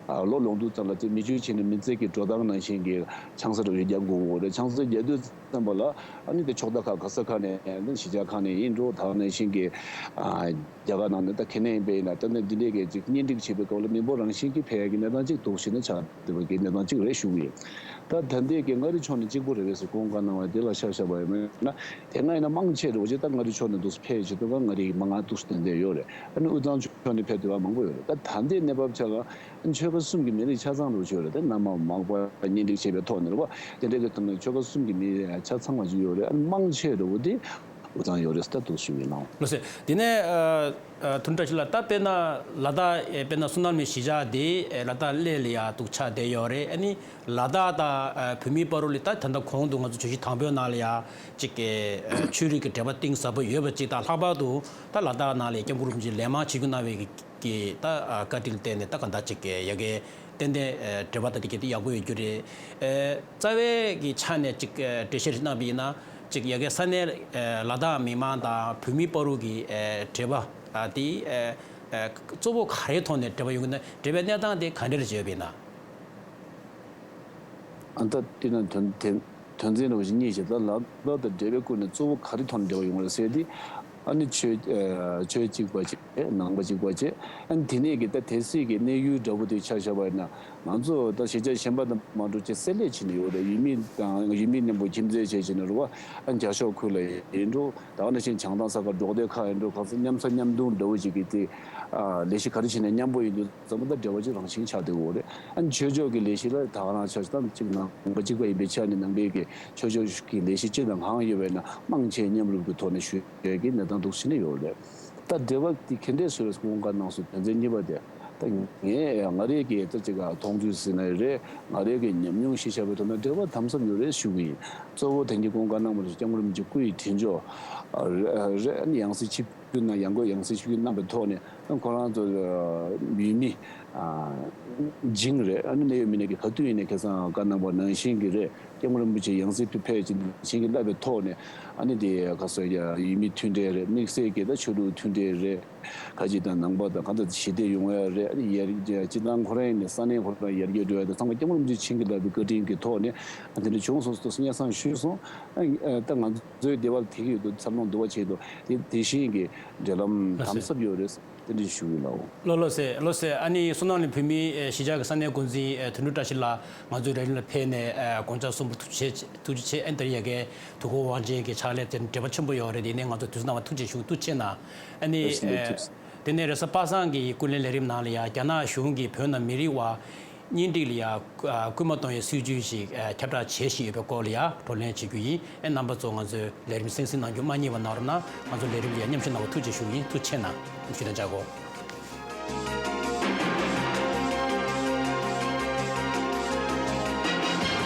ལོ་ལོངས་སྤྱོད་ཙམ་ལ་ཅིག་མི་ཆོས་བྱས་ནས་མི་ཚེ་གི་འགྲོ་སྟངས་ནང་བཞིན་གྱི་ཆང་ས་རུ་རྒྱག་དགོས་རེད། ཆང་ས་རྒྱག་དུས་ཙམ་པ་ལ་ཨ་ནི་དེ་ཕྱོགས་མཐའ་ཁག་ག་ས་ཁག་ནས་ཨ་ནི་གཞིས་ཆགས་ཁག་ནས་ཡིན་འགྲོ་ད་ནང་བཞིན་གྱི་རྒྱ་གར་ནང་ནས་ད་ཁེ་ནས་ཡིན་པས་ན་ད་ནི་འདི་འདྲས་ཀྱི་ཅིག་གཉེན་སྒྲིག་བྱེད་པའི་སྐབས་ལ་མི་འབོར་རང་བཞིན་གྱིས་འཕེལ་ཡག་གི་གནས་སྟངས་གཅིག་འདུག་ཞེས་ནས་ཆགས་བསྡད་པ་གི་གནས་སྟངས་གཅིག་རེད་ཞུ་གི་ཡོད། ད་ད་ལྟའི་གི་མངའ་རིས་ཕྱོགས་ནས་གཅིག་པུ་རེད་པས་སུ་གོང་དཀར་ནང་བ་དེ་ལ་ཆ་བཞག་པ་ཡིན་ན་དེ་སྔ་ཡིན་ན་མང་ཆེ་རུ་ཅིག་ད་མངའ་རིས་ཕྱོགས་ནས་འདུག་སུ་འཕེལ་བྱེད་དུས་ཀ་མངའ་རིས་མང་ང་འདུག་སུ་ཏན་ཏན་ཡོད་རེད། ཨ་ནི་དབུས་གཙང་ཕྱོགས་ནས་འཕེལ་དུས་ཀ་མང་པོ་ཡོད་རེད། ད་ད་ལྟའི་གནས་བབ་ཆ་ལ་ཨ་ནི་ཆོལ་ཁ་གསུམ་གྱི་མི་རིགས་ཆ་ཚང་རུ་ཆོས་རེད། ད་སྣ་མང་མང་པོ་གཉེན་སྒྲིག་བྱེད་པའི་ཐོག་ནས་རེད་པ། དེ་འདྲའི་གི་ཐོག་ནས་ཆོལ་ཁ་གསུམ་གྱི་མི་རིགས་ཆ་ཚང་བ་ཅིག་ཡོད་རེད། ཨ་ནི་མང་ཆེ་རུ་དེ་དབུས་གཙང་ཡོད་རེད་ཟེར་ད་འདུག་ཞུ་གི་ཡིན་ནོ། ལགས་སོ། དེ་ནས་ཨ་ཨ་དོན་བཀྲ་ཤིས་ལགས། ད་དཔེར་ན་ལ་དྭགས་ཨེ་དཔེར་ན་བསོད་ནམས་གླིང་གཞིས་ཆགས་དེ་ཨེ་ལ་དྭགས་གླེ་ལ་ཡ་འདུག་ཆགས་བསྡད་ཡོད་རེད། ཨ་ནི་ལ་དྭགས་དང་ཨེ་བོད་མིའི་བར་དུ་ལ་ད་ད་ལྟ་གོང་དུ་ང་ཚོ་བརྗོད་གཞི་དང་པོའི་ནང་ལ་ཡ་ཅིག་གི་ཨེ་ཆོས་རིག་གི་འབྲེལ་བ་གཏིང་ཟབ་པོ་ཡོད་པ་ཅིག་དང་ལྷག་པར་དུ་ད་ལ་དྭགས་ནང་ལ་སྐྱབས་མགོན་རིན་པོ་ཆེ་ལན་མང་བྱེད་རྒྱུ་གནང་བའི་གི་ད་ཨ་བཀའ་དྲིན་བརྟེན་ནས་ད་ག་འདྲ་ཅིག་གི་ཡ་གི་ཏན་ཏན་ཨེ་འབྲེལ་བ་ད་དེ་གི་དེ་ཡག་པོ་ཡོད་རྒྱུ་རེད། ཨེ་རྩ་བའི་གི་ཆ་ནས་ཅིག་ཨེ་འགྲེལ་བཤད་ཞིག་གནང་བ་ཡིན་ན་ཅིག་ཡ་གི་ས་གནས་ཨེ་ལ་དྭགས་མི་མང་དང་བོད་མིའི་བར་དུ་གི་ཨེ་འབྲེལ་བ་ཨ་དེ་ཨེ་ཨེ་གཙོ་བོ་ག་རེའི་ཐོག་ནས་འབྲེལ་བ་ཡོང་གི་ན་འབྲེལ་བའི་གནས་སྟངས་དེ་ག་འདྲ་རེད་བྱས་པ་ཡིན་ན། ཨ་ད་དེ་ན་དོན་དེ་དོན་ཚན་རེ་བཞི་གཉིས་བྱས་ད་ལ་དྭགས་དང་འབྲེལ་བའི་སྐོར་ནས་གཙོ་བོ་ག་རེ་ཐོག་ནས་འབྲེལ་བ་ཡོང་བ་རེད་ཟེར་ཏེ། ཨ་ནི་ཆོས་ཨ་ཆོས་གཅིག་པ་བྱས་ནང་པ་གཅིག་པ་བྱས། ཨ་ནི་དེ་ནས་ཀྱི་ད་དེ་སྲིད་ཀྱི་གནས་ཡུལ་འདྲ་པོ་དེ་ཆ་བཞག་པ་ཡིན་ན་ང་ཚོ་ད་གཞིས་ཆགས་གཞན་པ་དང་མ་འདྲ་བྱས་བསྲེ་ལྷད་བྱས་ནས་ཡོད་རེད། ཡུལ་མི་དང་ཡུལ་མི་མཉམ་པོ་ཁྱིམ་མཚེས་བྱས་བྱས་ནས་རེད་པ། ཨ་ནི་རྒྱ་ཤོག་ཁུལ་ལ་ཡིན་འགྲོ་ད་ག་ནང་བཞིན་བྱང་ཐང་ས་ཁ་འབྲོག་སྡེ་ཁག་ཡིན་འགྲོ་གང་ས་མཉམ་ས་མཉམ་དུང་འདྲ་པོ་ཅིག་གི་དེ་ཨ་ལས་གཞི་ག་རེ་བྱས་ནས་མཉམ་པོ་ཡིན་དུས་ཙམ་པ་ད་འབྲེལ་བ་ཅིག་རང་བཞིན་ཆགས་བསྡད་ཡོད་རེད། ཨ་ནི་ཆོས་ཕྱོགས་ཀྱི་ལས་གཞི་ལ་ད་ག་རང་ཆ་ཙམ་ཅིག་ནང་པ་གཅིག་པ་ཡིན་པའི་ཆ་ནས་ནང་པའི་གི་ཆོས་ཕྱོགས་ཀྱི་ལས་གཞི་ཅི་དང་གང་ཡོད་པ་ཡིན་ན་མང་ཆེ་མཉམ་རུབ་ཀྱི་ཐོག་ནས་ཞུ་ཡས་ཀྱི་གནས་སྟངས་འདུག་ཕྱིན་ནས་ཡོད་རེད། ད་འབྲེལ་བ་དེ་ག་འདྲས་བཟོས་རེད་སྐུ་ངོ་བཀའ་གནང་སོང་། དོན་ཚན་གཉིས་པ་དེ་ད་ངས་ང་རའི་གི་ད་ཅིག་མཐོང་ཚུལ་ཟེར་ན་རེད། ང་རའི་གི་ཉམས་མྱོང་གཞི་བཞག་པའི་ཐོག་ན་འབྲེལ་བ་དམ་ཟབ་ཡོད་རེད་ཞུ་གི་ཡིན། གཙོ་བོ་དེང་གི་སྐུ་ངོ་བཀའ་གནང་བ་རེད། སྐྱབས་མགོན་རིན་པོ་ཆེ་སྐུ་ཡི་དྲིན་ཆོག་རེད། ཨ་ནི་ཡང་སྲིད་ཆིབས་བསྒྱུར་གནང་ཡང་སྒོས་ཡང་སྲིད་ཆིབས་བསྒྱུར་གནང་པའི་ཐོག་ནས་ཁོ་རང་ཚོ་ཡུལ་མི་ཇིང་རེད། ཨ་ནི་གནད་ཡོད་མི་སྣ་གི་ག་དུས་ཡིན་ནའི་ཁ་སང་བཀའ་གནང་པ་ནང་བཞིན་གྱི་རེད། སྐྱབས་མགོན་རིན་པོ་ཆེ་ཡང་སྲིད་ཕེབས་ཕེབས་ཀྱི་ནང་བཞིན་གྱི་བསླབ་པའི་ཐོག་ནས་ཨ་ནི་དེ་ག་སོ་ཡ་ཡུལ་མི་མཐུན་འབྲེལ་རེད། དམིགས་བསལ་གྱི་ད་ཆོས་ལུགས་མཐུན་འབྲེལ་རེད། ཁ་ཅིག་དང་ནང་པ་དང་གང་ལྟར་ཞི་བདེ་ཡོང་ཡ་རེད། ཨ་ནི་ཡར་རྒྱས་སྤྱི་བཏང་ཁོ་རང་ཡིན་ནའི་ས་གནས་ཁོ་རང་ཡར་རྒྱས་འགྲོ་ཡ་དང་ཚང་མ་སྐྱབས་མགོན་རིན་པོ་ཆེ་བྱིན་གྱིས་བརླབས་པའི་བཀའ་དྲིན་གྱི་ཐོག་ནས་ཨ་དེ་འདྲ་བྱུང་སོང་ཟེར་དུས་སྙན་སེང་ཞུས་སོང་། ཨ་ད་ང་ཚོའི་སྡེ་བ་ལ་དེ་གི་ཡོད་དུ་འཚར་ལོངས་འདུ་བ་བྱེད་དུ་དེ་དེ་བཞིན་གྱི་འབྲེལ་ལམ་དམ་ཟབ་ཡོད་རེད། དེ་འདྲ་ཞུ་གི་ལགས། ལགས་ལགས་སེ། ལགས་སེ། ཨ་ནི་བསོད་ནམས་གླིང་བོད་མིའི་གཞིས་ཆགས་ཀྱི་ས་གནས་འགོ་འཛིན་དོན་གྲུབ་བཀྲ་ཤིས་ལགས་ང་ཚོའི་ལས་རིམ་ལ་ཕེབས་ནས་དགོངས་འཆར་གསུངས་པར་ཐུགས་རྗེ་ཆེ། ཐུགས་རྗེ་ཆེ། ཨ་ནི་ད་རེས་ཡ་གི་དུས་འཁོར་དབང་ཆེན་གྱི་ཕྱག་ལས་དེ་འབྲེལ་བ་ཆེན་པོ་ཡོད་རེད། དེ་ནས་ང་ཚོ་དུས་ཚོད་གནང་བར་ཐུགས་རྗེ་ཆེ་ཞུ། ཐུགས་རྗེ་ཆེ་གནང་། ཨ་ནི་ཐུགས་རྗེ་ཆེ། དེ་ནས་རེས་གཟའ་པ་སངས་ཀྱི་སྐུ་ལས་ལས་རིམ་ནང་ལ་ཡ་རྒྱ་ནག་གཞུང་གིས་བོད་ནང་མི་རིགས་དབར་གཉེན་སྒྲིག་ལ་ཡ་སྐུལ་མ་གཏོང་བའི་སྲིད་ཇུས་ཤིག་ཁྱབ་བསྒྲགས་བྱེད་བཞིན་ཡོད་པའི་སྐོར་ལ་ཡ་བགྲོ་གླེང་བྱེད་རྒྱུ་ཡིན། ཨེ་རྣམ་པ་ཚོ་ང་ཚོའི་ལས་རིམ་གསན་གཟིགས་གནང་རྒྱུ་མ་བསྙེལ་བ་གནང་རོགས་གནང་། ང་ཚོ་ལས་རིམ་ལ་ཡ་མཉམ་ཞུགས་གནང་བར་ཐུགས་རྗེ་ཆེ་ཞུ་གི་ཡིན། ཐུགས་རྗེ་ཆེ་གནང་། ཞུ་དང་བཅར་གོ།